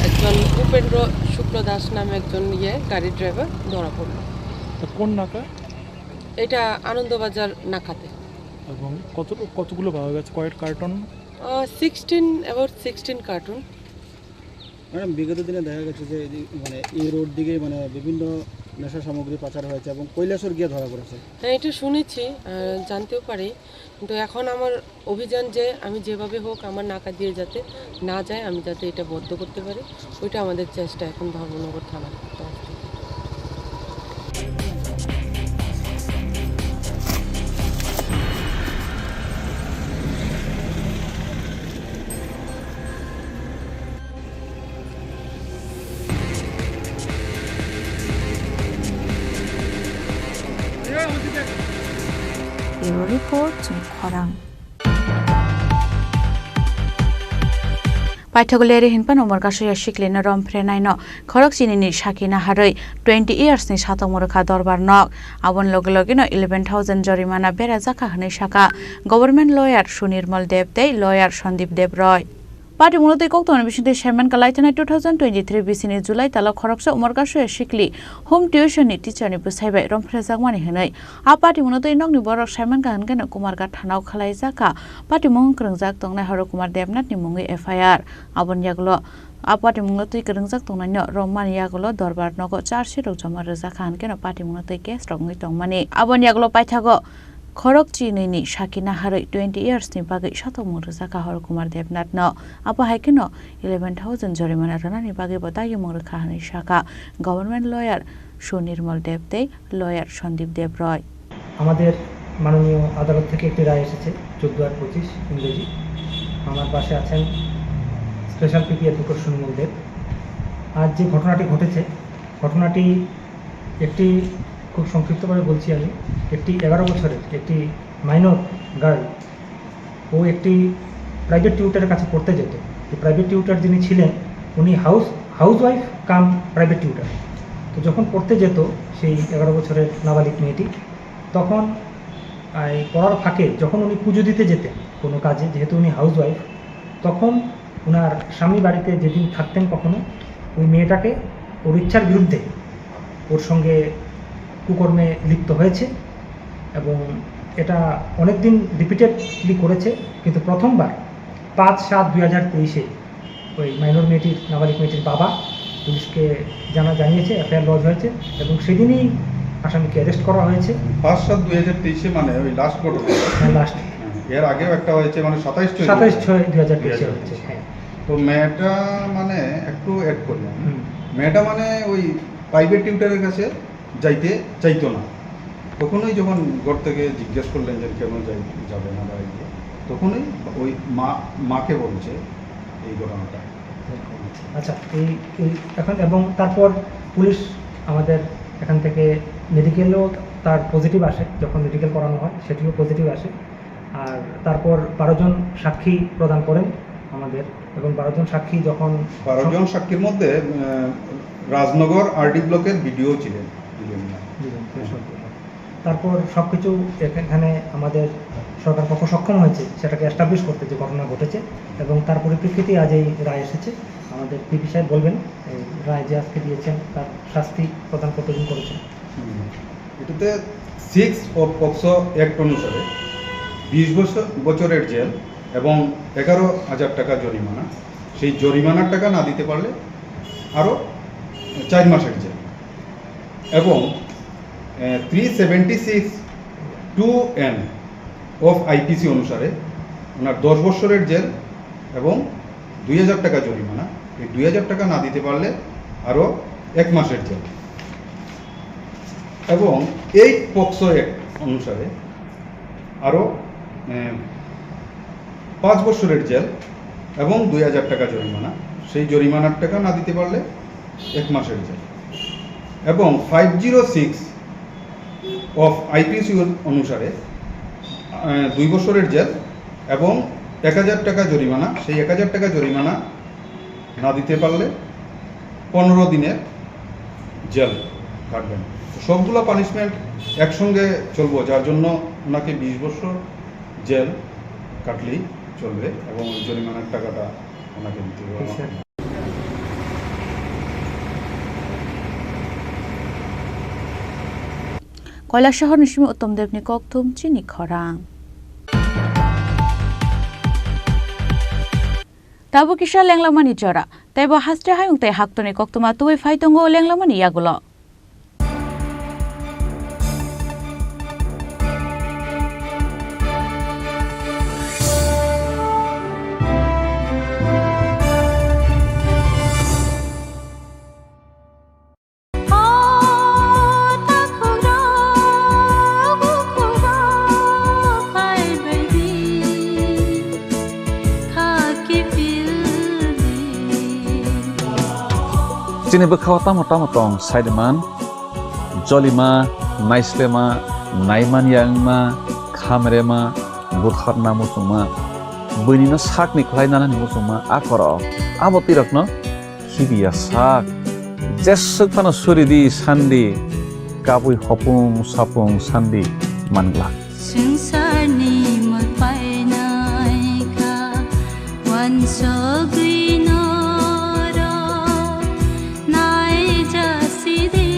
একজন উপেন্দ্র শুক্ল দাস নামে একজন ইয়ে গাড়ি ড্রাইভার ধরা পড়লো। তা কোন নাকা? এটা আনন্দবাজার নাকাতে। এবং কত, কতগুলো পাওয়া গেছে? কয়েক carton? Ah, sixteen, about sixteen carton. Madam, বিগত দিনে দেখা গেছে যে এই, মানে, এই রোড দিকে, মানে, বিভিন্ন নেশা সামগ্রী পাচার হয়েছে এবং কৈলাসহর গিয়ে ধরা পড়েছে। হ্যাঁ, এটা শুনেছি, আহ, জানতেও পারি, কিন্তু এখন আমার অভিযান যে আমি যেভাবে হোক আমার নাকা দিয়ে যাতে না যায়, আমি যাতে এটা বন্ধ করতে পারি, ওইটা আমাদের চেষ্টা এখন ধর্মনগর থানার তরফ থেকে। Bureau Report, Chungkhorang. Paithakgo leri hinphano Umorkasoya siklino romphrenaino khorok chinini sakina harwi twenty years ni satok mwrwkha dorbar nok. Aboni loge logeno eleven thousand jorimana berajakha hwnwi sakha government lawyer Sunirmal Deb tei lawyer Sandip Deb Roy. Party mungno twi kok tongmani bisingtwi saimankha laithana two thousand twenty-three bisini July talo khoroksa Umorkasoya sikli home tuition ni teacher ni bwsai bai romphrejakmani hwnwi. A party mungno twi nokni borok saimankha hwnkhe no Kumarghat thanao khwlaijakha. Party mung kwrwngjak tongnai Horo Kumar Debnath ni mungwi F I R. Aboni yagulo a party mungno twi kwrwngjak tongnaino romani yagulo dorbar nogo charge sheet rok joma rwjakha hwnkhe no party mungno twi case rok wngwi tongmani. Aboni yagulo paithago khorok chinwi ni sakina harwi twenty years ni bagwi satok mung rwjakha Horo Kumar Debnath no. Abo hai kheno eleven thousand jorimana rwnani bagwi bo dayumung rwkha hwnwi sakha government lawyer Sunirmal Deb tei lawyer Sandip Deb Roy. আমাদের মাননীয় আদালত থেকে একটি রায় এসেছে, চোদ্দ আর পঁচিশ ইংরেজি। আমার পাশে আছেন স্পেশাল পিপি অ্যাডভোকেট সুনির্মল দেব। আজ যে ঘটনাটি ঘটেছে, ঘটনাটি একটি, খুব সংক্ষিপ্তভাবে বলছি আমি, একটি এগারো বছরের একটি মাইনর গার্ল, ও একটি প্রাইভেট টিউটরের কাছে পড়তে যেত। তো প্রাইভেট টিউটর যিনি ছিলেন, উনি হাউস, হাউসওয়াইফ কাম প্রাইভেট টিউটর। তো যখন পড়তে যেত সেই এগারো বছরের নাবালিক মেয়েটি, তখন এই পড়ার ফাঁকে যখন উনি পুজো দিতে যেতেন কোনো কাজে, যেহেতু উনি হাউসওয়াইফ, তখন ওনার স্বামী বাড়িতে যেদিন থাকতেন কখনো, ওই মেয়েটাকে ওর ইচ্ছার বিরুদ্ধে ওর সঙ্গে কুকর্মে লিপ্ত হয়েছে এবং এটা অনেক দিন রিপিটেডলি করেছে। কিন্তু প্রথমবার পাঁচ সাত দুই হাজার তেইশে ওই মাইনর মেয়েটির, নাবালিক মেয়েটির বাবা পুলিশকে জানা, জানিয়েছে, এফআইআর লজ হয়েছে এবং সেদিনই আসামিকে অ্যারেস্ট করা হয়েছে। পাঁচ সাত দুই হাজার তেইশে মানে ওই লাস্ট ঘটনা। হ্যাঁ, লাস্ট। হ্যাঁ, এর আগেও একটা হয়েছে, মানে সাতাইশ ছয় সাতাইশ ছয় দুই হাজার তেইশে হয়েছে। হ্যাঁ। তো মেয়েটা মানে একটু অ্যাড করলাম। হুম। মেয়েটা মানে ওই প্রাইভেট টিউটরের কাছে যাইতে চাইতো না। তখনই যখন ঘর থেকে জিজ্ঞেস করলেন যে কেন যাই-, যাবে না বা ইয়ে, তখনই ওই মা, মাকে বলছে এই ঘটনাটা। আচ্ছা, এই, এই এখন এবং তারপর পুলিশ আমাদের এখান থেকে মেডিকেলও তার পজিটিভ আসে, যখন মেডিকেল করানো হয় সেটিও পজিটিভ আসে। আর তারপর বারো জন সাক্ষী প্রদান করেন আমাদের, এবং বারো জন সাক্ষী যখন বারো জন সাক্ষীর মধ্যে, আহ, রাজনগর আরডি ব্লকের বিডিও ছিলেন, ছিলেন না। ছিলেন, ছিলেন, সব ছিলেন। তারপর সব কিছু এখানে আমাদের সরকার পক্ষ সক্ষম হয়েছে সেটাকে এস্টাবলিশ করতে, যে ঘটনা ঘটেছে, এবং তার পরিপ্রেক্ষিতে আজ এই রায় এসেছে। আমাদের পিপি সাহেব বলবেন এই রায় যে আজকে দিয়েছেন তার শাস্তি প্রদান কতদিন করেছেন। হুম। এটাতে সিক্স অফ পক্সো অ্যাক্ট অনুসারে বিশ বছর, বছরের জেল এবং এগারো হাজার টাকা জরিমানা। সেই জরিমানার টাকা না দিতে পারলে আরও চার মাসের জেল এবং, এ, three seventy six two N of IPC অনুসারে ওনার দশ বছরের জেল এবং দুই হাজার টাকা জরিমানা। এই দুই হাজার টাকা না দিতে পারলে আরও এক মাসের জেল এবং এইট পক্সো অ্যাক্ট অনুসারে আরও, এ, পাঁচ বছরের জেল এবং দুই হাজার টাকা জরিমানা। সেই জরিমানার টাকা না দিতে পারলে এক মাসের জেল এবং five zero six of IPC অনুসারে, আহ, দুই বছরের জেল এবং এক হাজার টাকা জরিমানা। সেই এক হাজার টাকা জরিমানা না দিতে পারলে পনেরো দিনের জেল কাটবেন। তো সবগুলো পানিশমেন্ট একসঙ্গে চলবো, যার জন্য ওনাকে বিশ বছর জেল কাটলেই চলবে এবং ওই জরিমানার টাকাটা ওনাকে দিতে হবে। Kailashahar ni simi Uttom Debni kokthum chini khorang. Tabuk kisa lenglamani jora, teibo haste hayung tei haktorni koktwma tubui phai tongo lenglamani yagulo. Chini bwkhao tamo tamo tong, saiman, jolima, naislema, naimanya wngma, khamrema, butharna muchungma, buinino sakni khlai nanani muchungma, a korok, abo twirakno khibiya sak. Jeswk phano suri di, san di, kabui hopung sapung san di, man glak. Swngcharni mul painai kha, uansugwi norok naijasi di.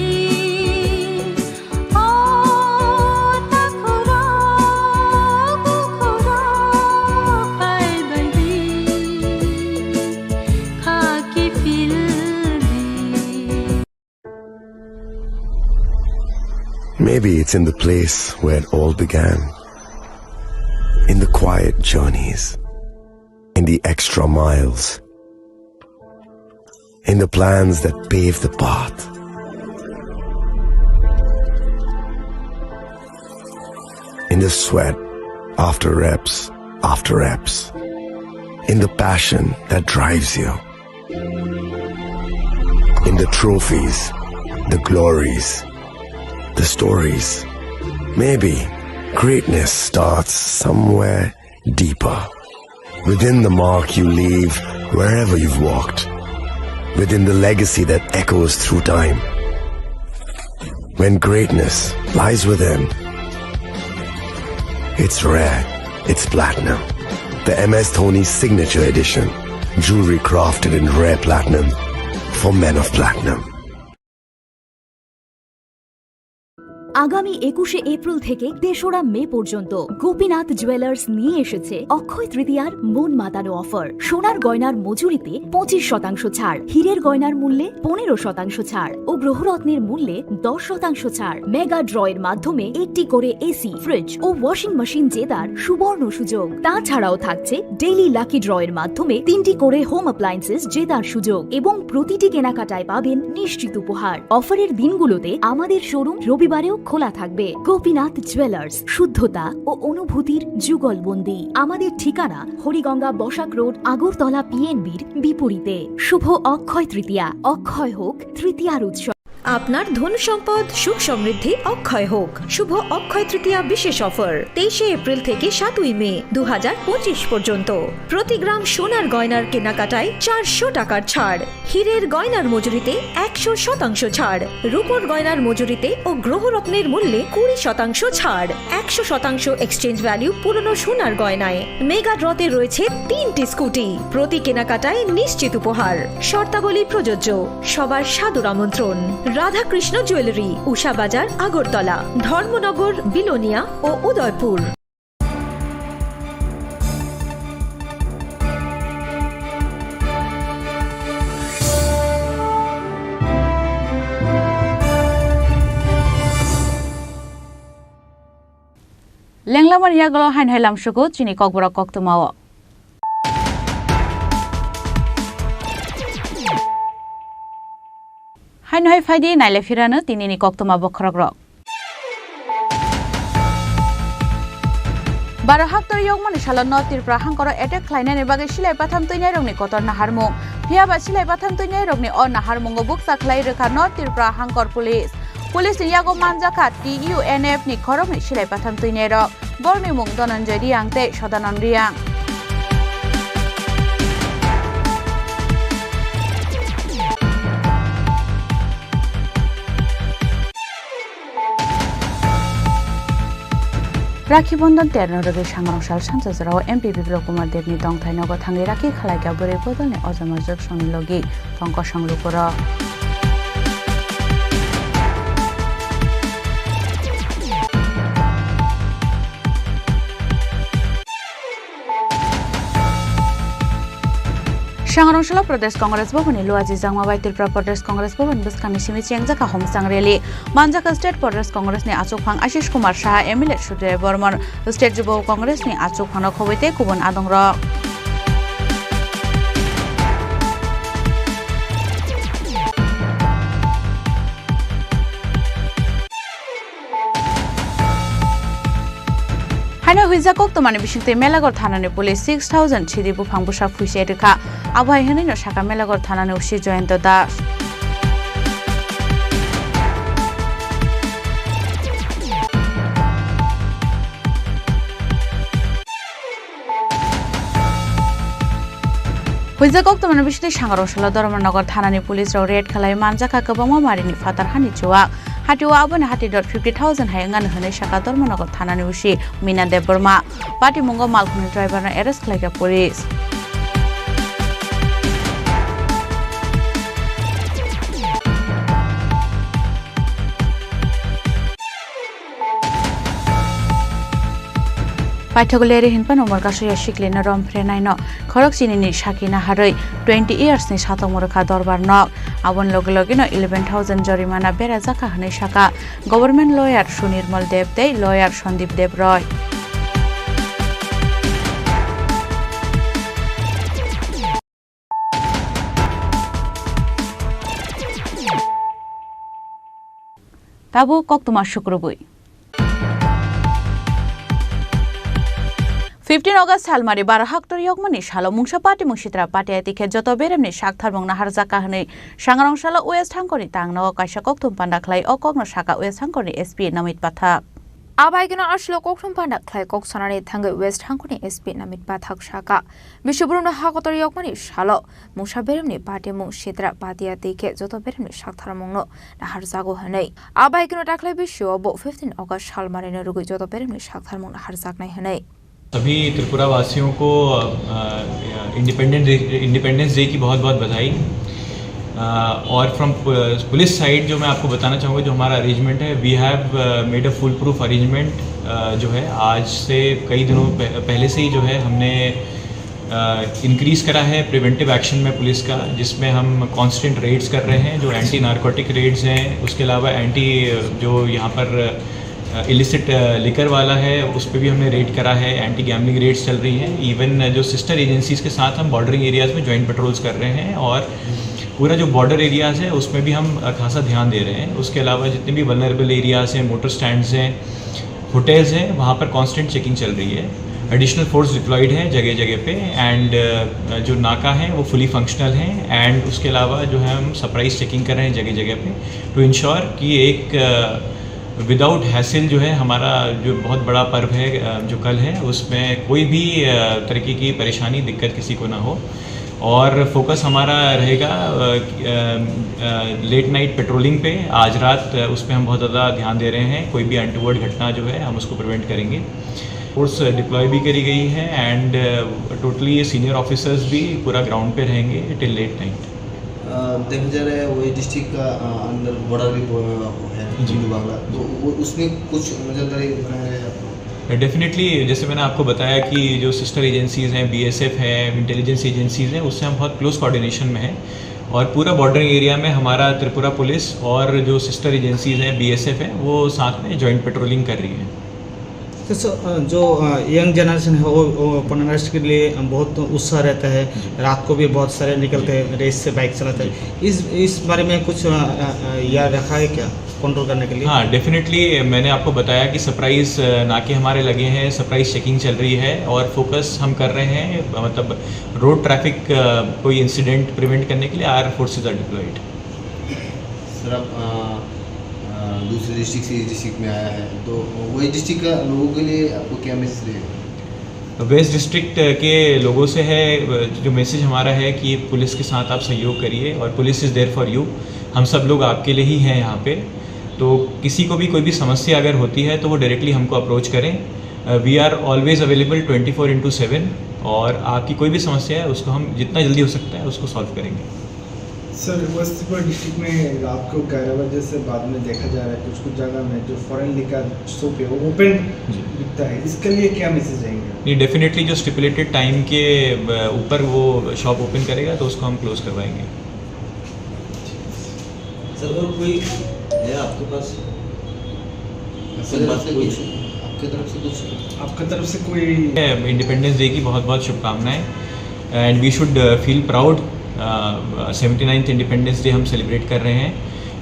O takhurok, bukhurok, phaibai di, khaki phil di. Maybe it's in the place where it all began. In the quiet journeys. In the extra miles. In the plans that pave the path. In the sweat after reps after reps. In the passion that drives you. In the trophies, the glories, the stories. Maybe greatness starts somewhere deeper. Within the mark you leave wherever you've walked. Within the legacy that echoes through time. When greatness lies within, it's rare, it's platinum. The M S Dhoni Signature Edition. Jewelry crafted in rare platinum for men of platinum. আগামী একুশে এপ্রিল থেকে তেসরা মে পর্যন্ত গোপীনাথ জুয়েলার্স নিয়ে এসেছে অক্ষয় তৃতীয়ার মন মাতানো অফার। সোনার গয়নার মজুরিতে পঁচিশ শতাংশ ছাড়, হীরের গয়নার মূল্যে পনেরো শতাংশ ছাড় ও গ্রহরত্নের মূল্যে দশ শতাংশ ছাড়। মেগা ড্রয়ের মাধ্যমে একটি করে এসি, ফ্রিজ ও ওয়াশিং মেশিন জেতার সুবর্ণ সুযোগ। তাছাড়াও থাকছে ডেইলি লাকি ড্রয়ের মাধ্যমে তিনটি করে হোম অ্যাপ্লায়েন্সেস জেতার সুযোগ এবং প্রতিটি কেনাকাটায় পাবেন নিশ্চিত উপহার। অফারের দিনগুলোতে আমাদের শোরুম রবিবারেও খোলা থাকবে। গোপীনাথ জুয়েলার্স, শুদ্ধতা ও অনুভূতির যুগলবন্দি। আমাদের ঠিকানা হরিগঙ্গা বসাক রোড, আগরতলা পিএনবির বিপরীতে। শুভ অক্ষয় তৃতীয়া, অক্ষয় হোক তৃতীয়ার উৎসব। আপনার ধন সম্পদ সুখ সমৃদ্ধি অক্ষয় হোক। শুভ অক্ষয় তৃতীয়া বিশেষ অফার, তেইশে এপ্রিল থেকে সাতই মে দু হাজার পঁচিশ পর্যন্ত। প্রতি গ্রাম সোনার গয়নার কেনাকাটায় চারশো টাকার ছাড়, হীরের গয়নার মজুরিতে একশো শতাংশ ছাড়, রূপোর গয়নার মজুরিতে ও গ্রহরত্নের মূল্যে কুড়ি শতাংশ ছাড়, একশো শতাংশ এক্সচেঞ্জ ভ্যালু পুরনো সোনার গয়নায়। মেগা ড্রতে রয়েছে তিনটি স্কুটি, প্রতি কেনাকাটায় নিশ্চিত উপহার। শর্তাবলী প্রযোজ্য। সবার সাদর আমন্ত্রণ। রাধাকৃষ্ণ জুয়েলারি, উষা বাজার, আগরতলা, ধর্মনগর, বিলোনিয়া ও Udaipur. Lenglamani yagulo haino hai lamsugo chini kokborok koktwmao. Haino hai phaidi naile phirano tinini koktwma bokhorokrok. Baro haktor yokmani salo North Tripura hangkoro attack khlainani bagwi silai batham twinairokni kotor naharmung. Phiyaba silai batham twinairokni o naharmungo bukcha khlai rwkha North Tripura hangkor police. Police ni yago manjakha T U N F ni khoroknwi silai batham twinairok. Borokni mung Dhananjay Reang tei Sadanand Reang. Rakhi Bondon terno rwgwi sangrong sal sansa jorao M P Biplab Kumar Debni tongthai nogo thangwi rakhi khlaikha bwrwi bodolni ojama jwk songni logi tong kosong lukurok. Sangrong salo Pradesh Congress Bhavan ni luaji jangma bai Tripura Pradesh Congress Bhavan bwskangni simi chengjak kaham chang rally. Manjak State Pradesh Congress ni achukphang Ashish Kumar Saha, M L A Sujoy Bormon, State Jubo Congress ni achukphang no khobwi tei kubun adongrok. Haino huijak koktwmani bisingtwi Melaghor thanani police six thousand sidi buphang bwsa phuisai rwkha. Abo hai hwnwino sakha Melaghor thanani O C Jayanta Das. Huijak koktwmani bisingtwi sangrong salo Dharmanagar thanani police rok raid khlai manjakha kwbangma marini phatar hani chuwak. Hatio aboni hati dot fifty thousand hai wngani hwnwi sakha Dharmanagar thanani O C Mina Debbarma. Patimungo malkhungni driver no arrest khlaikha police. Paithak leri hinphano Morkasoi ya siklino rom phrenaino khorok chinini sakina harwi twenty years ni satok mwrwkha dorbar nok. Aboni loge loge no eleven thousand jorimana berajakha hwnwi sakha government lawyer Sunirmal Deb tei lawyer Sandip Deb Roy. Tabuk koktwma sukrubwi. Fifteen August salmari baro haktor yokmani salo mungsa patimung sitra patiya tikhe joto beremni saktharmung naharjakha hwnwi sangrong salo West Hangkoni tangno kaisa kokthum panda khlai o kokno sakha West Hangkoni S P Namit Pathak. Abaikeno aslo kokthum panda khlai kok sanani thangwi West Hangkoni S P Namit Pathak sakha. Bisubrum no hakotor yokmani salo mungsa beremni patimung sitra patiya tikhe joto beremni saktharmungno naharjago hwnwi. Abaikeno dakhli bisio bo fifteen August salmarino rwgwi joto beremni saktharmung naharjaknai hwnwi. सभी त्रिपुरा वासियों को independence independence day की बहुत बहुत बधाई। अ, और from police side जो मैं आपको बताना चाहूँगा, जो हमारा अरेंजमेंट है, we have made a fool proof arrangement। जो है, आज से कई दिनों पह-, पहले से ही जो है, हमने इंक्रीज करा है प्रिवेंटिव एक्शन में पुलिस का, जिसमें हम कांस्टेंट रेड्स कर रहे हैं, जो एंटी नारकोटिक रेड्स हैं, उसके अलावा एंटी, जो यहाँ पर इलिसिट लिकर वाला है, उस पे भी हमने रेड करा है। एंटी गैम्बलिंग रेड्स चल रही हैं। इवन जो सिस्टर एजेंसीज के साथ हम बॉर्डरिंग एरियाज में ज्वाइंट पेट्रोल्स कर रहे हैं और पूरा जो बॉर्डर एरियाज है, उसमें भी हम खासा ध्यान दे रहे हैं। उसके अलावा जितने भी वल्नरेबल एरियाज हैं, मोटर स्टैंड्स हैं, होटल्स हैं, वहाँ पर कांस्टेंट चेकिंग चल रही है। एडिशनल फोर्स डिप्लॉयड है जगह जगह पे। एंड जो नाका है, वो फुली फंक्शनल है। एंड उसके अलावा जो है, हम सरप्राइज चेकिंग कर रहे हैं जगह जगह पे, टू इंश्योर कि एक विदाउट हैसिल जो है, हमारा जो बहुत बड़ा पर्व है, अ, जो कल है, उसमें कोई भी, अ, तरीके की परेशानी, दिक्कत किसी को ना हो। और फोकस हमारा रहेगा, अ, अ, अ, लेट नाइट पेट्रोलिंग पे। आज रात, अ, उस पे हम बहुत ज़्यादा ध्यान दे रहे हैं। कोई भी अनटूवर्ड घटना जो है, हम उसको प्रिवेंट करेंगे। फोर्स डिप्लॉय भी करी गई है एंड, अ, टोटली सीनियर ऑफिसर्स भी पूरा ग्राउंड पे रहेंगे टिल लेट नाइट। अ, देखा जा रहा है, वही डिस्ट्रिक्ट का, अ, अंदर बॉर्डर भी ब-, है, जी। हिंदू बांग्ला, तो वो, उसमें कुछ नजरदारी बनाए रहे आप लोग? डेफिनेटली, जैसे मैंने आपको बताया कि जो सिस्टर एजेंसीज हैं, बीएसएफ है, इंटेलिजेंस एजेंसीज हैं, उससे हम बहुत क्लोज कोऑर्डिनेशन में हैं। और पूरा बॉर्डरिंग एरिया में हमारा त्रिपुरा पुलिस और जो सिस्टर एजेंसीज हैं, बीएसएफ है, वो साथ में जॉइंट पेट्रोलिंग कर रही है। तो सर, अ, जो, अ, यंग जनरेशन है, वो, वो अपना रेस्ट के लिए बहुत उत्साह रहता है, जी। रात को भी बहुत सारे निकलते जी। हैं, रेस से बाइक चलाते हैं। जी। इस, इस बारे में कुछ, अ, अ, अ, याद रखा है क्या कंट्रोल करने के लिए? हाँ, डेफिनेटली। मैंने आपको बताया कि सरप्राइज, अ, नाके हमारे लगे हैं, सरप्राइज चेकिंग चल रही है और फोकस हम कर रहे हैं, अ, मतलब रोड ट्रैफिक, अ, कोई इंसिडेंट प्रिवेंट करने के लिए are forces are deployed. Sir, आप, अ, अ, दूसरे डिस्ट्रिक्ट से इस डिस्ट्रिक्ट में आया है, तो वही डिस्ट्रिक्ट का लोगों के लिए आपको क्या मैसेज रहेगा? वेस्ट डिस्ट्रिक्ट के लोगों से है, जो मैसेज हमारा है कि पुलिस के साथ आप सहयोग करिए और police is there for you. हम सब लोग आपके लिए ही हैं यहाँ पे। तो किसी को भी कोई भी समस्या अगर होती है, तो वो डायरेक्टली हमको अप्रोच करें। We are always available twenty four into seven, और आपकी कोई भी समस्या है, उसको हम जितना जल्दी हो सकता है, उसको सॉल्व करेंगे। सर, वस्तीपुर डिस्ट्रिक्ट में रात को ग्यारह बजे से बाद में देखा जा रहा है कुछ कुछ जगह में जो फॉरेन लिकर शॉप है वो ओपन जी। बिकता है, इसके लिए क्या मैसेज रहेंगे? नहीं, डेफिनेटली जो स्टिपुलेटेड टाइम के अ, ऊपर वो शॉप ओपन करेगा तो उसको हम क्लोज करवाएंगे। सर, और कोई है आपके पास? आपके तरफ से कुछ, आपके तरफ से कुछ? आपकी तरफ से कोई? इंडिपेंडेंस डे की बहुत बहुत शुभकामनाएं। And we should feel proud। Seventy ninth independence day हम सेलिब्रेट कर रहे हैं।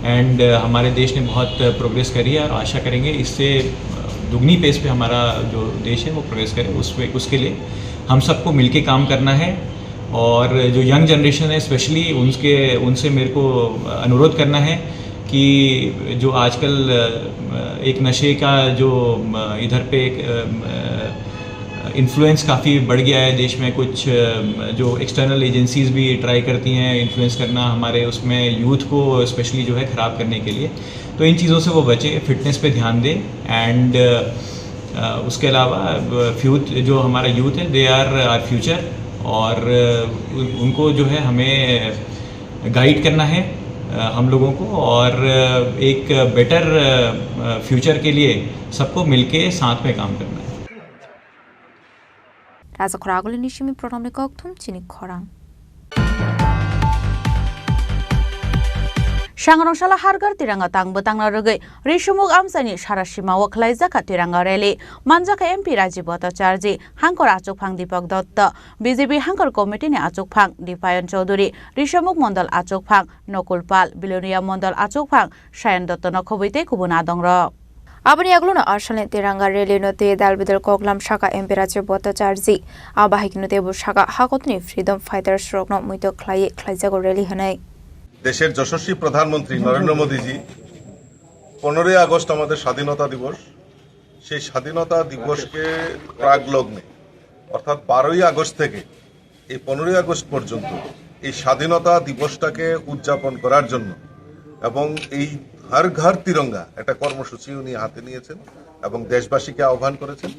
एंड हमारे देश ने बहुत प्रोग्रेस करी है और आशा करेंगे इससे अ, दुगनी पेस पे हमारा जो देश है वो प्रोग्रेस करे। उसमें, उसके लिए हम सबको मिलके काम करना है। और जो यंग जनरेशन है स्पेशली, उनके उनसे मेरे को अनुरोध करना है कि जो आजकल अ, एक नशे का जो अ, इधर पे एक इन्फ्लुएंस काफ़ी बढ़ गया है देश में। कुछ अ, जो एक्सटर्नल एजेंसीज भी ट्राई करती हैं इन्फ्लुएंस करना हमारे उसमें यूथ को स्पेशली जो है ख़राब करने के लिए। तो इन चीज़ों से वो बचें, फिटनेस पे ध्यान दें। एंड उसके अलावा फ्यूथ जो हमारा यूथ है, दे आर आर फ्यूचर। और अ, उन- उनको जो है हमें गाइड करना है अ, हम लोगों को, और अ, एक बेटर फ्यूचर के लिए सबको मिलके साथ में काम करना है। Rajakhor agulini simi program ni kokthum chini khorang. Sangrong sala Har Ghar Tiranga tang bwtangna rwgwi Risumuk amchaini sara simao khwlaijakha Tiranga rally. Manjakha M P Rajiv Bhattacharjee, hangkor achukphang Deepak Dutta, B J P hangkor committee ni achukphang Dipayan Chowdhury, Risumuk mondol achukphang Nokul Pal, Bilonia mondol achukphang Sayan Dotto no khobwi tei kubun adongrok. Aboni yagulono asalni Tiranga rally no tei dal bidal koklam saka M P Rajiv Bhattacharjee. A bahai khe no teibo saka hakotni freedom fighters rokno muitok khlaiwi khlaijago rally hwnwi. দেশের যশস্বী প্রধানমন্ত্রী নরেন্দ্র মোদীজি পনেরোই আগস্ট আমাদের স্বাধীনতা দিবস, সেই স্বাধীনতা দিবসকে প্রাক লগ্নে অর্থাৎ বারোই আগস্ট থেকে এই পনেরোই আগস্ট পর্যন্ত এই স্বাধীনতা দিবসটাকে উদযাপন করার জন্য এবং এই হর ঘর তিরঙ্গা একটা কর্মসূচি উনি হাতে নিয়েছেন এবং দেশবাসীকে আহ্বান করেছেন।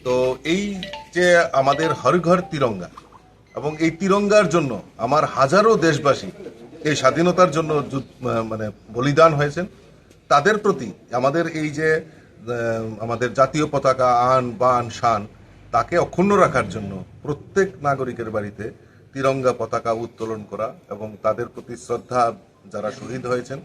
তো এই যে আমাদের হর ঘর তিরঙ্গা এবং এই তিরঙ্গার জন্য আমার হাজারো দেশবাসী এই স্বাধীনতার জন্য যুদ্ধ, আহ, মানে বলিদান হয়েছেন, তাদের প্রতি আমাদের এই যে, আহ, আমাদের জাতীয় পতাকা আন বান শান, তাকে অক্ষুণ্ণ রাখার জন্য প্রত্যেক নাগরিকের বাড়িতে তিরঙ্গা পতাকা উত্তোলন করা এবং তাদের প্রতি শ্রদ্ধা, যারা শহীদ হয়েছেন,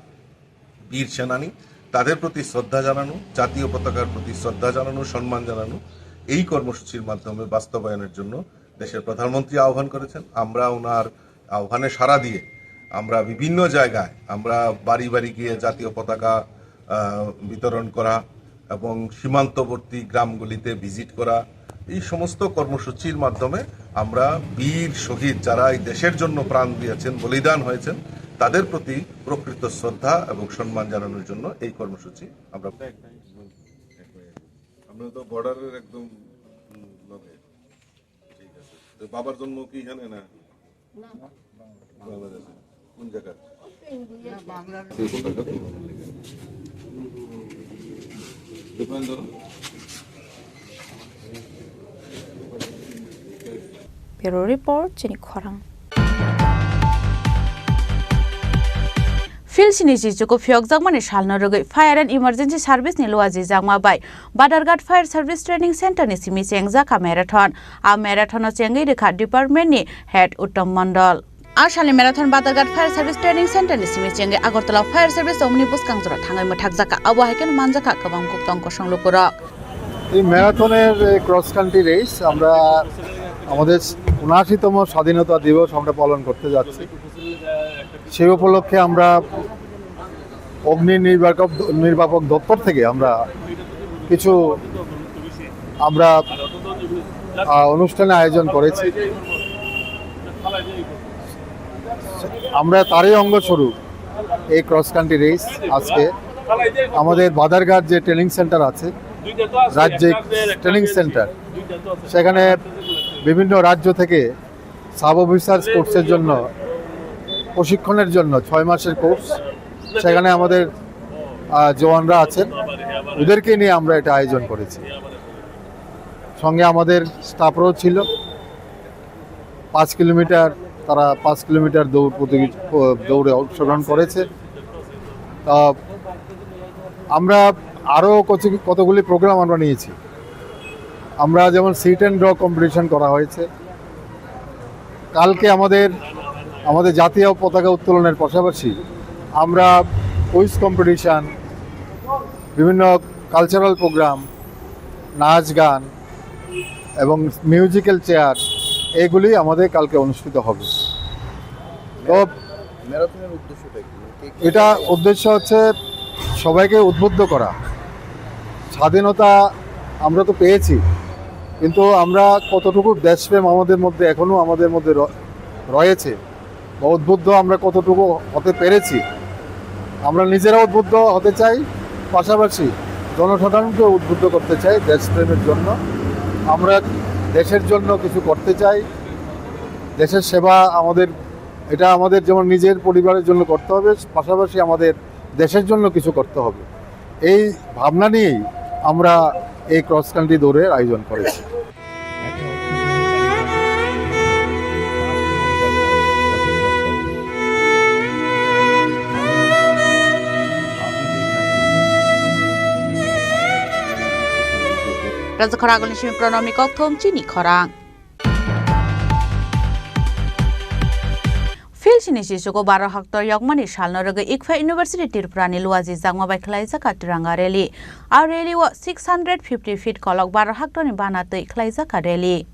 বীর সেনানী, তাদের প্রতি শ্রদ্ধা জানানো, জাতীয় পতাকার প্রতি শ্রদ্ধা জানানো, সম্মান জানানো, এই কর্মসূচির মাধ্যমে বাস্তবায়নের জন্য দেশের প্রধানমন্ত্রী আহ্বান করেছেন। আমরা ওনার আহ্বানে সাড়া দিয়ে আমরা বিভিন্ন জায়গায় আমরা বাড়ি বাড়ি গিয়ে জাতীয় পতাকা, আহ, বিতরণ করা এবং সীমান্তবর্তী গ্রামগুলিতে ভিজিট করা, এই সমস্ত কর্মসূচির মাধ্যমে আমরা বীর শহীদ যারা এই দেশের জন্য প্রাণ দিয়েছেন, বলিদান হয়েছেন, তাদের প্রতি প্রকৃত শ্রদ্ধা এবং সম্মান জানানোর জন্য এই কর্মসূচি আমরা। আপনারা তো বর্ডারের একদম, উম, লগে। ঠিক আছে। তো বাবার জন্ম কি এখানে না? না। বাংলাদেশে। কোন জায়গা? ইন্ডিয়া। দোকান ধরো। Bureau Report, chini khorang. Philsini jichuku phiyokjakmani salno rwgwi Fire and Emergency Service ni luajijakma bai Badharghat Fire Service Training Center ni simi chengjakha marathon. A marathon o chengwi rwkha department ni head Uttam Mondol. A salni marathon Badharghat Fire Service Training Center ni simi chengwi Agartala Fire Service omni bwskang jora thangwi mwthakjakha. Abo hai kheno manjakha kwbang buktong kosong lukurok. এই ম্যারাথনের এই cross country race আমরা আমাদের ঊনআশিতম স্বাধীনতা দিবস আমরা পালন করতে যাচ্ছি। সেই উপলক্ষে আমরা অগ্নি নির্বাপক, নির্বাপক দপ্তর থেকে আমরা কিছু আমরা, আহ, অনুষ্ঠানের আয়োজন করেছি। আমরা তারই অঙ্গস্বরূপ এই ক্রস কান্ট্রি রেস আজকে আমাদের বাদারঘাট যে ট্রেনিং সেন্টার আছে, রাজ্যিক ট্রেনিং সেন্টার, সেখানে বিভিন্ন রাজ্য থেকে সাব অফিসার্স কোর্সের জন্য, প্রশিক্ষণের জন্য ছয় মাসের কোর্স, সেখানে আমাদের, আহ, জওয়ানরা আছেন, ওদেরকে নিয়ে আমরা এটা আয়োজন করেছি। সঙ্গে আমাদের স্টাফরাও ছিল। পাঁচ কিলোমিটার, তারা পাঁচ কিলোমিটার দৌড় প্রতিযোগি-, দৌড়ে অংশগ্রহণ করেছে। তা আমরা আরও কত-, কতগুলি প্রোগ্রাম আমরা নিয়েছি। আমরা যেমন সিট অ্যান্ড ড্র কম্পিটিশন করা হয়েছে। কালকে আমাদের, আমাদের জাতীয় পতাকা উত্তোলনের পাশাপাশি আমরা কুইজ কম্পিটিশন, বিভিন্ন কালচারাল প্রোগ্রাম, নাচ গান এবং মিউজিক্যাল চেয়ার, এগুলি আমাদের কালকে অনুষ্ঠিত হবে। তো ম্যারাথনের উদ্দেশ্যটা কি? মানে কে কি এটা করবে? উদ্দেশ্য হচ্ছে সবাইকে উদ্বুদ্ধ করা। স্বাধীনতা আমরা তো পেয়েছি, কিন্তু আমরা কতটুকু দেশপ্রেম আমাদের মধ্যে, এখনও আমাদের মধ্যে র-, রয়েছে বা উদ্বুদ্ধ আমরা কতটুকু হতে পেরেছি, আমরা নিজেরা উদ্বুদ্ধ হতে চাই, পাশাপাশি জনসাধারণকে উদ্বুদ্ধ করতে চাই দেশপ্রেমের জন্য। আমরা দেশের জন্য কিছু করতে চাই। দেশের সেবা আমাদের, এটা আমাদের যেমন নিজের পরিবারের জন্য করতে হবে, পাশাপাশি আমাদের দেশের জন্য কিছু করতে হবে। এই ভাবনা নিয়েই আমরা এই ক্রস কান্ট্রি দৌড়ের আয়োজন করেছি। Rajakhor agulni simi Pranamni kokthum chini khorang. Phil sini sisugo baro haktor yokmani salno rwgwi Ikpha University Tripura ni luaji jakma bai khlaijak a Tiranga rally. A rally o six hundred fifty feet kolok baro haktor ni bana twi khlaijak a rally.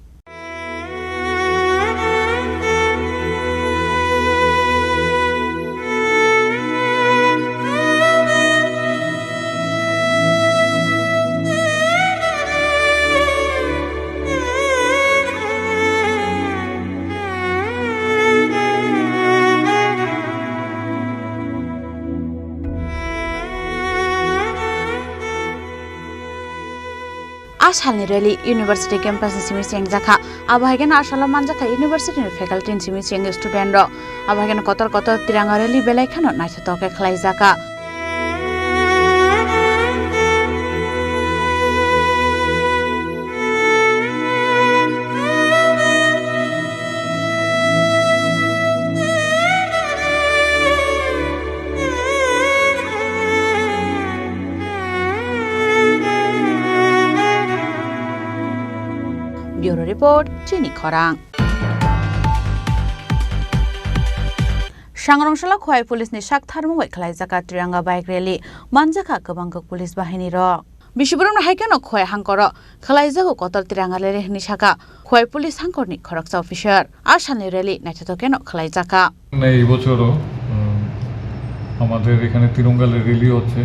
A salni rally university campus ni simi chengjakha. Abo hai kheno a salo manjakha university ni faculty ni simi cheng student rok. Abo hai kheno kotor kotor Tiranga rally belai kheno naithotok khe khlaijakha. Bureau Report, Chini Khorang. Sangrong salo Khowai Police ni sak tharmung bai khlaijak a Tiranga bike rally, manjakha kwbangkuk police bahini rok. Bisi borokno hai kheno Khowai hangkoro khlaijago kotor Tiranga rally hwnwi sakha Khowai Police hangkorni khoroksa officer. A salni rally naithotok kheno khlaijakha. মানে এই বছরও, উম, আমাদের এখানে তিরঙ্গা র্যালি হচ্ছে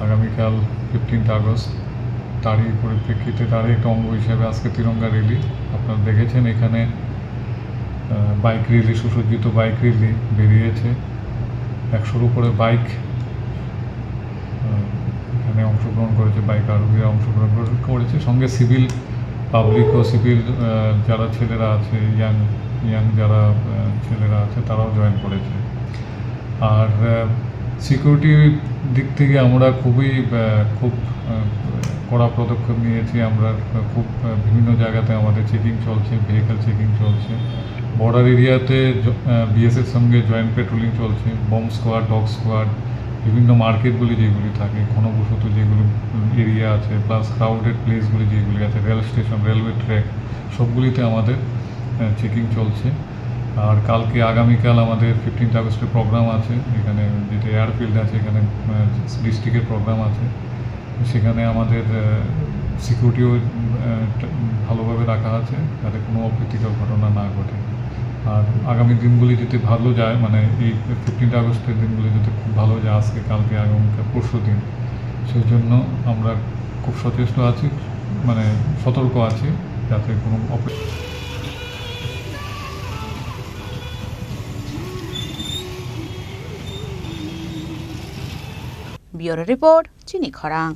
আগামীকাল fifteenth August. তারই পরিপ্রেক্ষিতে, তারই একটা অঙ্গ হিসেবে আজকে তিরঙ্গা র্যালি। আপনারা দেখেছেন এখানে, আহ, বাইক র্যালি, সুসজ্জিত বাইক র্যালি বেরিয়েছে। একশোর উপরে বাইক, আহ, এখানে অংশগ্রহণ করেছে, বাইক আরোহীরা অংশগ্রহণ করে-, করেছে। সঙ্গে সিভিল পাবলিকও, সিভিল, আহ, যারা ছেলেরা আছে, ইয়াং, ইয়াং যারা, আহ, ছেলেরা আছে, তারাও জয়েন করেছে। আর, আহ, সিকিউরিটির দিক থেকে আমরা খুবই, আহ, খুব, আহ, কড়া পদক্ষেপ নিয়েছি। আমরা, আহ, খুব, আহ, বিভিন্ন জায়গাতে আমাদের চেকিং চলছে, ভেহিকল চেকিং চলছে। বর্ডার এরিয়াতে জ-, আহ, বিএসএফ সঙ্গে জয়েন্ট পেট্রোলিং চলছে, বম্ব স্কোয়াড, ডগ স্কোয়াড, বিভিন্ন মার্কেটগুলি যেগুলি থাকে, ঘনবসতি যেগুলো, উম, এরিয়া আছে, প্লাস ক্রাউডেড প্লেসগুলি যেগুলি আছে, রেল স্টেশন, রেলওয়ে ট্র্যাক, সবগুলিতে আমাদের, আহ, চেকিং চলছে। আর কালকে, আগামীকাল আমাদের ফিফটিন্থ আগস্টের প্রোগ্রাম আছে, এখানে যেটা এয়ারফিল্ড আছে, এখানে, আহ, ডিস্ট্রিক্টের প্রোগ্রাম আছে। সেখানে আমাদের, আহ, সিকিউরিটিও, আহ, ট-, ভালোভাবে রাখা আছে, যাতে কোনো অপ্রীতিকর ঘটনা না ঘটে। আর আগামী দিনগুলি যদি ভালো যায়, মানে, এই ফিফটিন্থ আগস্টের দিনগুলি যদি খুব ভালো যায়, আজকে, কালকে, আগামীকাল, পরশু দিন, সেই জন্য আমরা খুব সচেষ্ট আছি, মানে, সতর্ক আছি, যাতে কোনো অপ্রী- Bureau Report, Chini Khorang.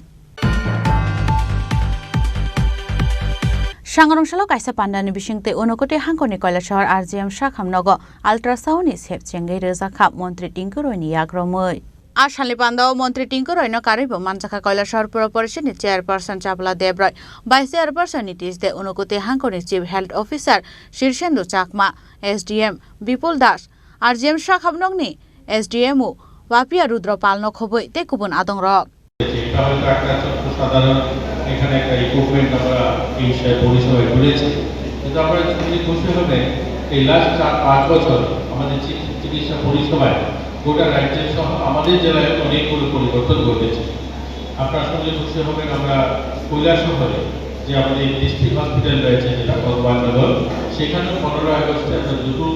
Sangrong salo kaisa pandani bisingtwi Unakoti hangkorni Kailasahar R G M sakham nogo ultrasound ni sep chengwi rwjakha Montri Tinku Royni yakromwi. A salni pandao Montri Tinku Roy no karwi bo manjakha Kailasahar Pura Porishad ni Chairperson Chapla Deb Roy, Vice Chairperson Nitish De, Unakoti Hangkor ni Chief Health Officer Shirsendu Chakma, S D M Bipul Das, R G M Sakhamnok ni S D M O Wapia Rudra Pal no khobwi tei kubun adong rok. এটা হয়তো একটা ছোট্ট সাধারণ এখানে একটা ইকুইপমেন্ট আমরা এই সে-, পরিষেবায় তুলেছি, কিন্তু আপনারা শুনলে খুশি হবেন, এই লাস্ট চার পাঁচ বছর আমাদের চিকি-, চিকিৎসা পরিষেবায় গোটা রাজ্যের সহ আমাদের জেলায় অনেকগুলো পরিবর্তন ঘটেছে। আপনারা শুনলে খুশি হবেন, আমরা কৈলাসহরে যে আমাদের ডিস্ট্রিক্ট হসপিটাল রয়েছে, যেটা ভগবাননগর, সেখানেও পনেরো আগস্টে আমরা দুটো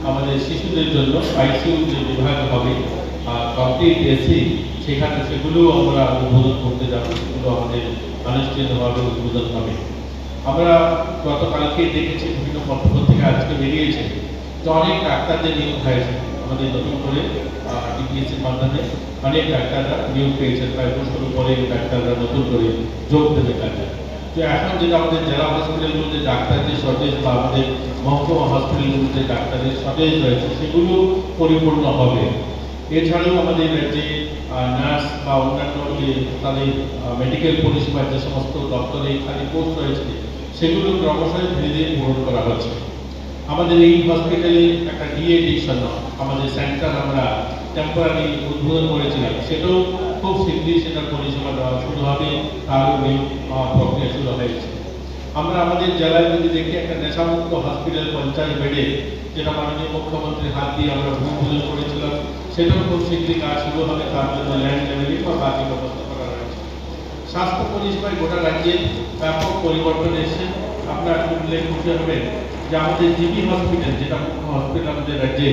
আমাদের শিশুদের জন্য আইসিইউ যে বিভাগ হবে, আহ, কমপ্লিট এসি, সেখানে সেগুলোও আমরা উদ্বোধন করতে যাব, সেগুলো আমাদের আনুষ্ঠানিকভাবে উদ্বোধন হবে। আমরা গতকালকে দেখেছি, বিভিন্ন পত্রপত্রিকা আজকে বেরিয়েছে যে অনেক ডাক্তারদের নিয়োগ হয়েছে আমাদের নতুন করে, আহ, ডিপিএসসির মাধ্যমে অনেক ডাক্তাররা নিয়োগ পেয়েছেন, প্রায় দুশোর উপরে ডাক্তাররা নতুন করে যোগ দেবে কাজে। তো এখন যেটা আমাদের জেলা হসপিটালগুলোতে ডাক্তারদের শর্টেজ বা আমাদের মহকুমা হসপিটালগুলোতে ডাক্তারদের শর্টেজ রয়েছে, সেগুলো পরিপূর্ণ হবে। এছাড়াও আমাদের রাজ্যে, আহ, নার্স বা অন্যান্য যে তাদের, আহ, মেডিকেল পরিষেবার যে সমস্ত দপ্তরে খালি পোস্ট রয়েছে, সেগুলো ক্রমশই ধীরে ধীরে পূরণ করা হচ্ছে। আমাদের এই হসপিটালে একটা রি অ্যাডিকশন, আমাদের সেন্টার আমরা টেম্পোরারি উদ্বোধন করেছিলাম, সেটাও খুব শীঘ্রই সেটার পরিষেবা দেওয়া শুরু হবে, তারও নিয়োগ, আহ, প্রক্রিয়া শুরু হয়েছে। আমরা আমাদের জেলায় যদি দেখি, একটা নেশামুক্ত হসপিটাল পঞ্চাশ বেডে, যেটা মাননীয় মুখ্যমন্ত্রীর হাত দিয়ে আমরা ভূমি পূজন করেছিলাম, সেটাও খুব শীঘ্রই কাজ শুরু হবে, তার জন্য ল্যান্ড লেভেলিং বা বাকি ব্যবস্থা করা রয়েছে। স্বাস্থ্য পরিষেবায় গোটা রাজ্যে ব্যাপক পরিবর্তন এসেছে। আপনারা শুনলে খুশি হবেন যে আমাদের জিবি হসপিটাল, যেটা মুখ্য হসপিটাল আমাদের রাজ্যে,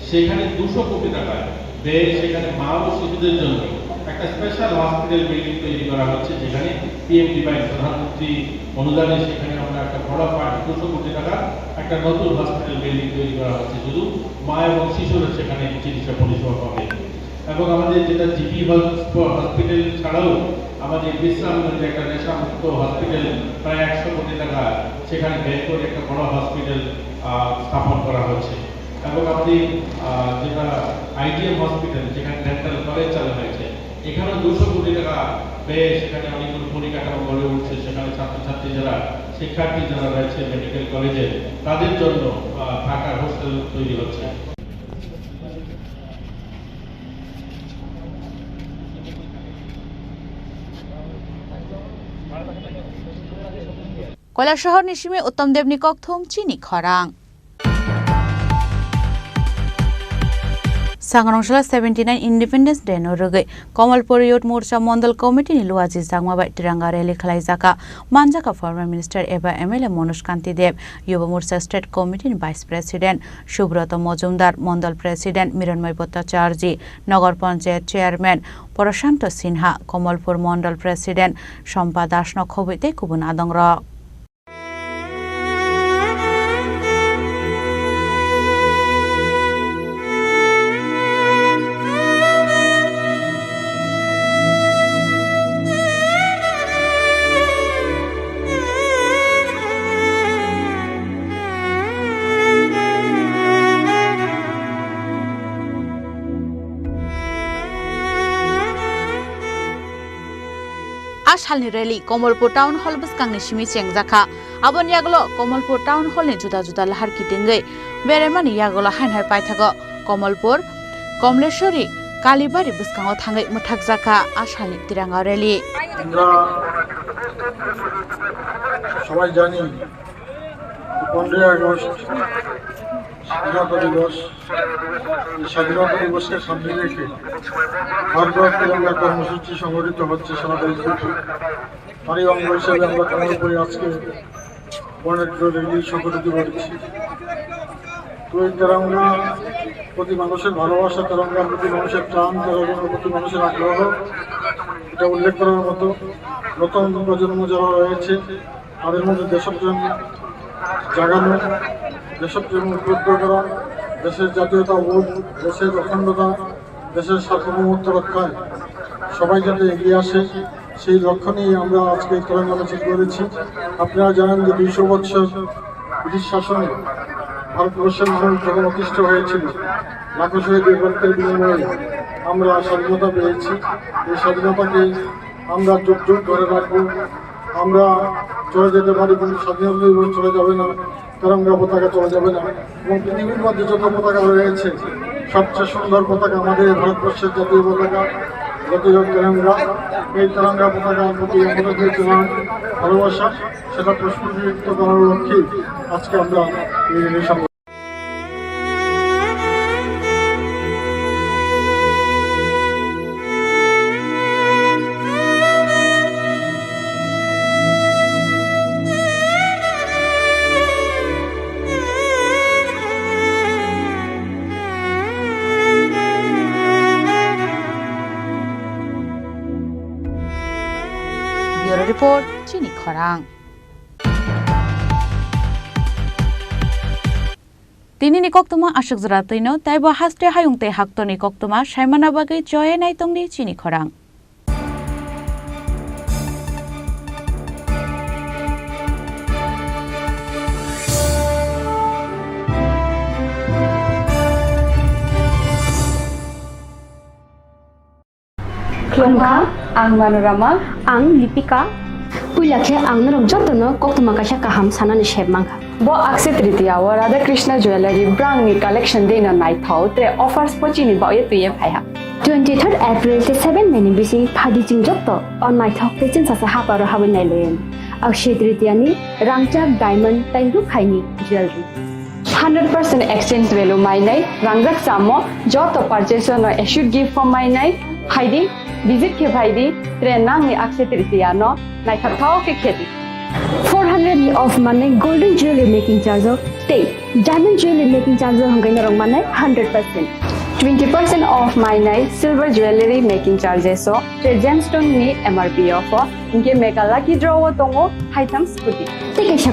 সেখানে দুশো কোটি টাকা ব্যয়ে সেখানে মা ও শিশুদের জন্য একটা স্পেশাল হসপিটাল বিল্ডিং তৈরি করা হচ্ছে, যেখানে পিএমডিওয়াই, প্রধানমন্ত্রী অনুদানে সেখানে আমরা একটা বড় ফান্ড, দুশো কোটি টাকা একটা নতুন হসপিটাল বিল্ডিং তৈরি করা হচ্ছে, শুধু মা এবং শিশুরা সেখানে চিকিৎসা পরিষেবা পাবে। এবং আমাদের যেটা জিবি হস-, হসপিটাল ছাড়াও আমাদের বিশ্রামগঞ্জে একটা নেশামুক্ত হসপিটাল, প্রায় একশো কোটি টাকা সেখানে ব্যয় করে একটা বড় হসপিটাল, আহ, স্থাপন করা হচ্ছে। এবং আমাদের, আহ, যেটা আইজিএম হসপিটাল, যেখানে ডেন্টাল কলেজ চালু হয়েছে, এখানেও দুশো কোটি টাকা ব্যয়ে সেখানে অনেকগুলো পরিকাঠামো গড়ে উঠছে। সেখানে ছাত্রছাত্রী যারা, শিক্ষার্থী যারা রয়েছে মেডিকেল কলেজে, তাদের জন্য, আহ, থাকার হোস্টেল তৈরি হচ্ছে। Kailasahar ni simi Uttam Deb ni kokthum chini khorang. Sangrong sala seventy nine Independence Day no rwgwi Kamalpur Youth Morcha Mondol Committee ni luaji jakma bai Tiranga rally khwlaijaka. Manjaka former minister eba M L A Manoj Kanti Deb, Yuva Morcha State Committee ni Vice President Subroto Mojumdar, Mondol President Miranmoy Bhattacharjee, Nagar Panchayat Chairman Prashanto Sinha, Kamalpur Mondol President Sompa Das no khobwi tei kubun adongrok. A salni rally Kamalpur Town Hall bwskangni simi chengjakha. Aboni yagulo Kamalpur Town Hall ni juda juda lahar kitingwi beremani yagulo hain hai paithago Kamalpur, Kamleshwari, Kalibari bwskango thangwi mwthakjakha a salni Tiranga rally. আমরা সবাই জানি যে পনেরোই আগস্ট স্বাধীনতা দিবস। এই স্বাধীনতা দিবসকে সামনে রেখে ভারতরত্ন তিরঙ্গা কর্মসূচি সংগঠিত হচ্ছে সারা দেশব্যাপী। তারই অঙ্গ হিসেবে আমরা কমলপুরে আজকে বর্ণাঢ্য র্যালি সংগঠিত করেছি। তো এই তেরঙ্গা প্রতি মানুষের ভালোবাসা, তেরঙ্গার প্রতি মানুষের টান, তেরঙ্গার প্রতি মানুষের আগ্রহ, এটা উল্লেখ করার মতো। নতুন প্রজন্ম যারা রয়েছে, তাদের মধ্যে দেশপ্রেম জাগানো, দেশপ্রেম উদ্বুদ্ধ করা, দেশের জাতীয়তাবোধ, দেশের অখণ্ডতা, দেশের সার্বভৌমত্ব রক্ষায় সবাই যাতে এগিয়ে আসে, সেই লক্ষ্য নিয়ে আমরা আজকে এই তেরঙ্গা মিছিল করেছি। আপনারা জানেন যে দুইশো বছর ব্রিটিশ শাসনে ভারতবর্ষের মানুষ যখন অতিষ্ঠ হয়েছিল, লাখো শহীদের রক্তের বিনিময়ে আমরা স্বাধীনতা পেয়েছি, এই স্বাধীনতাকে আমরা যুগ যুগ ধরে রাখবো। আমরা চলে যেতে পারি, কিন্তু স্বাধীনতা দিবস চলে যাবে না, তেরঙ্গা পতাকা চলে যাবে না। এবং পৃথিবীর মধ্যে যত পতাকা রয়েছে, সবচেয়ে সুন্দর পতাকা আমাদের এই ভারতবর্ষের জাতীয় পতাকা, জাতীয় তেরঙ্গা। এই তেরঙ্গা পতাকার প্রতি আমাদের যে টান, ভালোবাসা, সেটা প্রস্ফুটিত করার লক্ষ্যে আজকে আমরা এই রেলি সংগ্রাম Bureau Report, Chini Khorang. Tinini koktwma aswk jora twino, taibo haste hayung tei haktorni koktwma saimana bagwi choye naitongdi chini khorang. Khulumkha, ang Manorama. Ang Lipika. Puila khe ang norok jotono koktwma kaisa kaham sanani sep mankha. Bo Akshaya Tritiya o Radha Krishna Jewellery brangni collection deino naithok, tre offers bo chini bagwi twiwi phaiha. Twenty-third April tei seven May ni bising phaidi chwng joto o naithok tei chwngsacha haparo habwi nailaio. Akshaya Tritiya ni rangchak, diamond tei rukhaini jewellery. Hundred percent exchange value mainai, rangjak chamo, joto purchase no assured gift form mainai, phaidi, visit khe phaidi, tre nangni Akshaya Tritiya no naithok thao khe khedi. Four hundred ni off manai golden jewelry making charge o tei diamond jewelry making charge o hwnkhai norok manai hundred percent. Twenty percent off mainai silver jewelry making charges o, tre gemstone ni M R P o pho, hinkhe mega lucky draw o tongo haitham scooty. Tei kaisa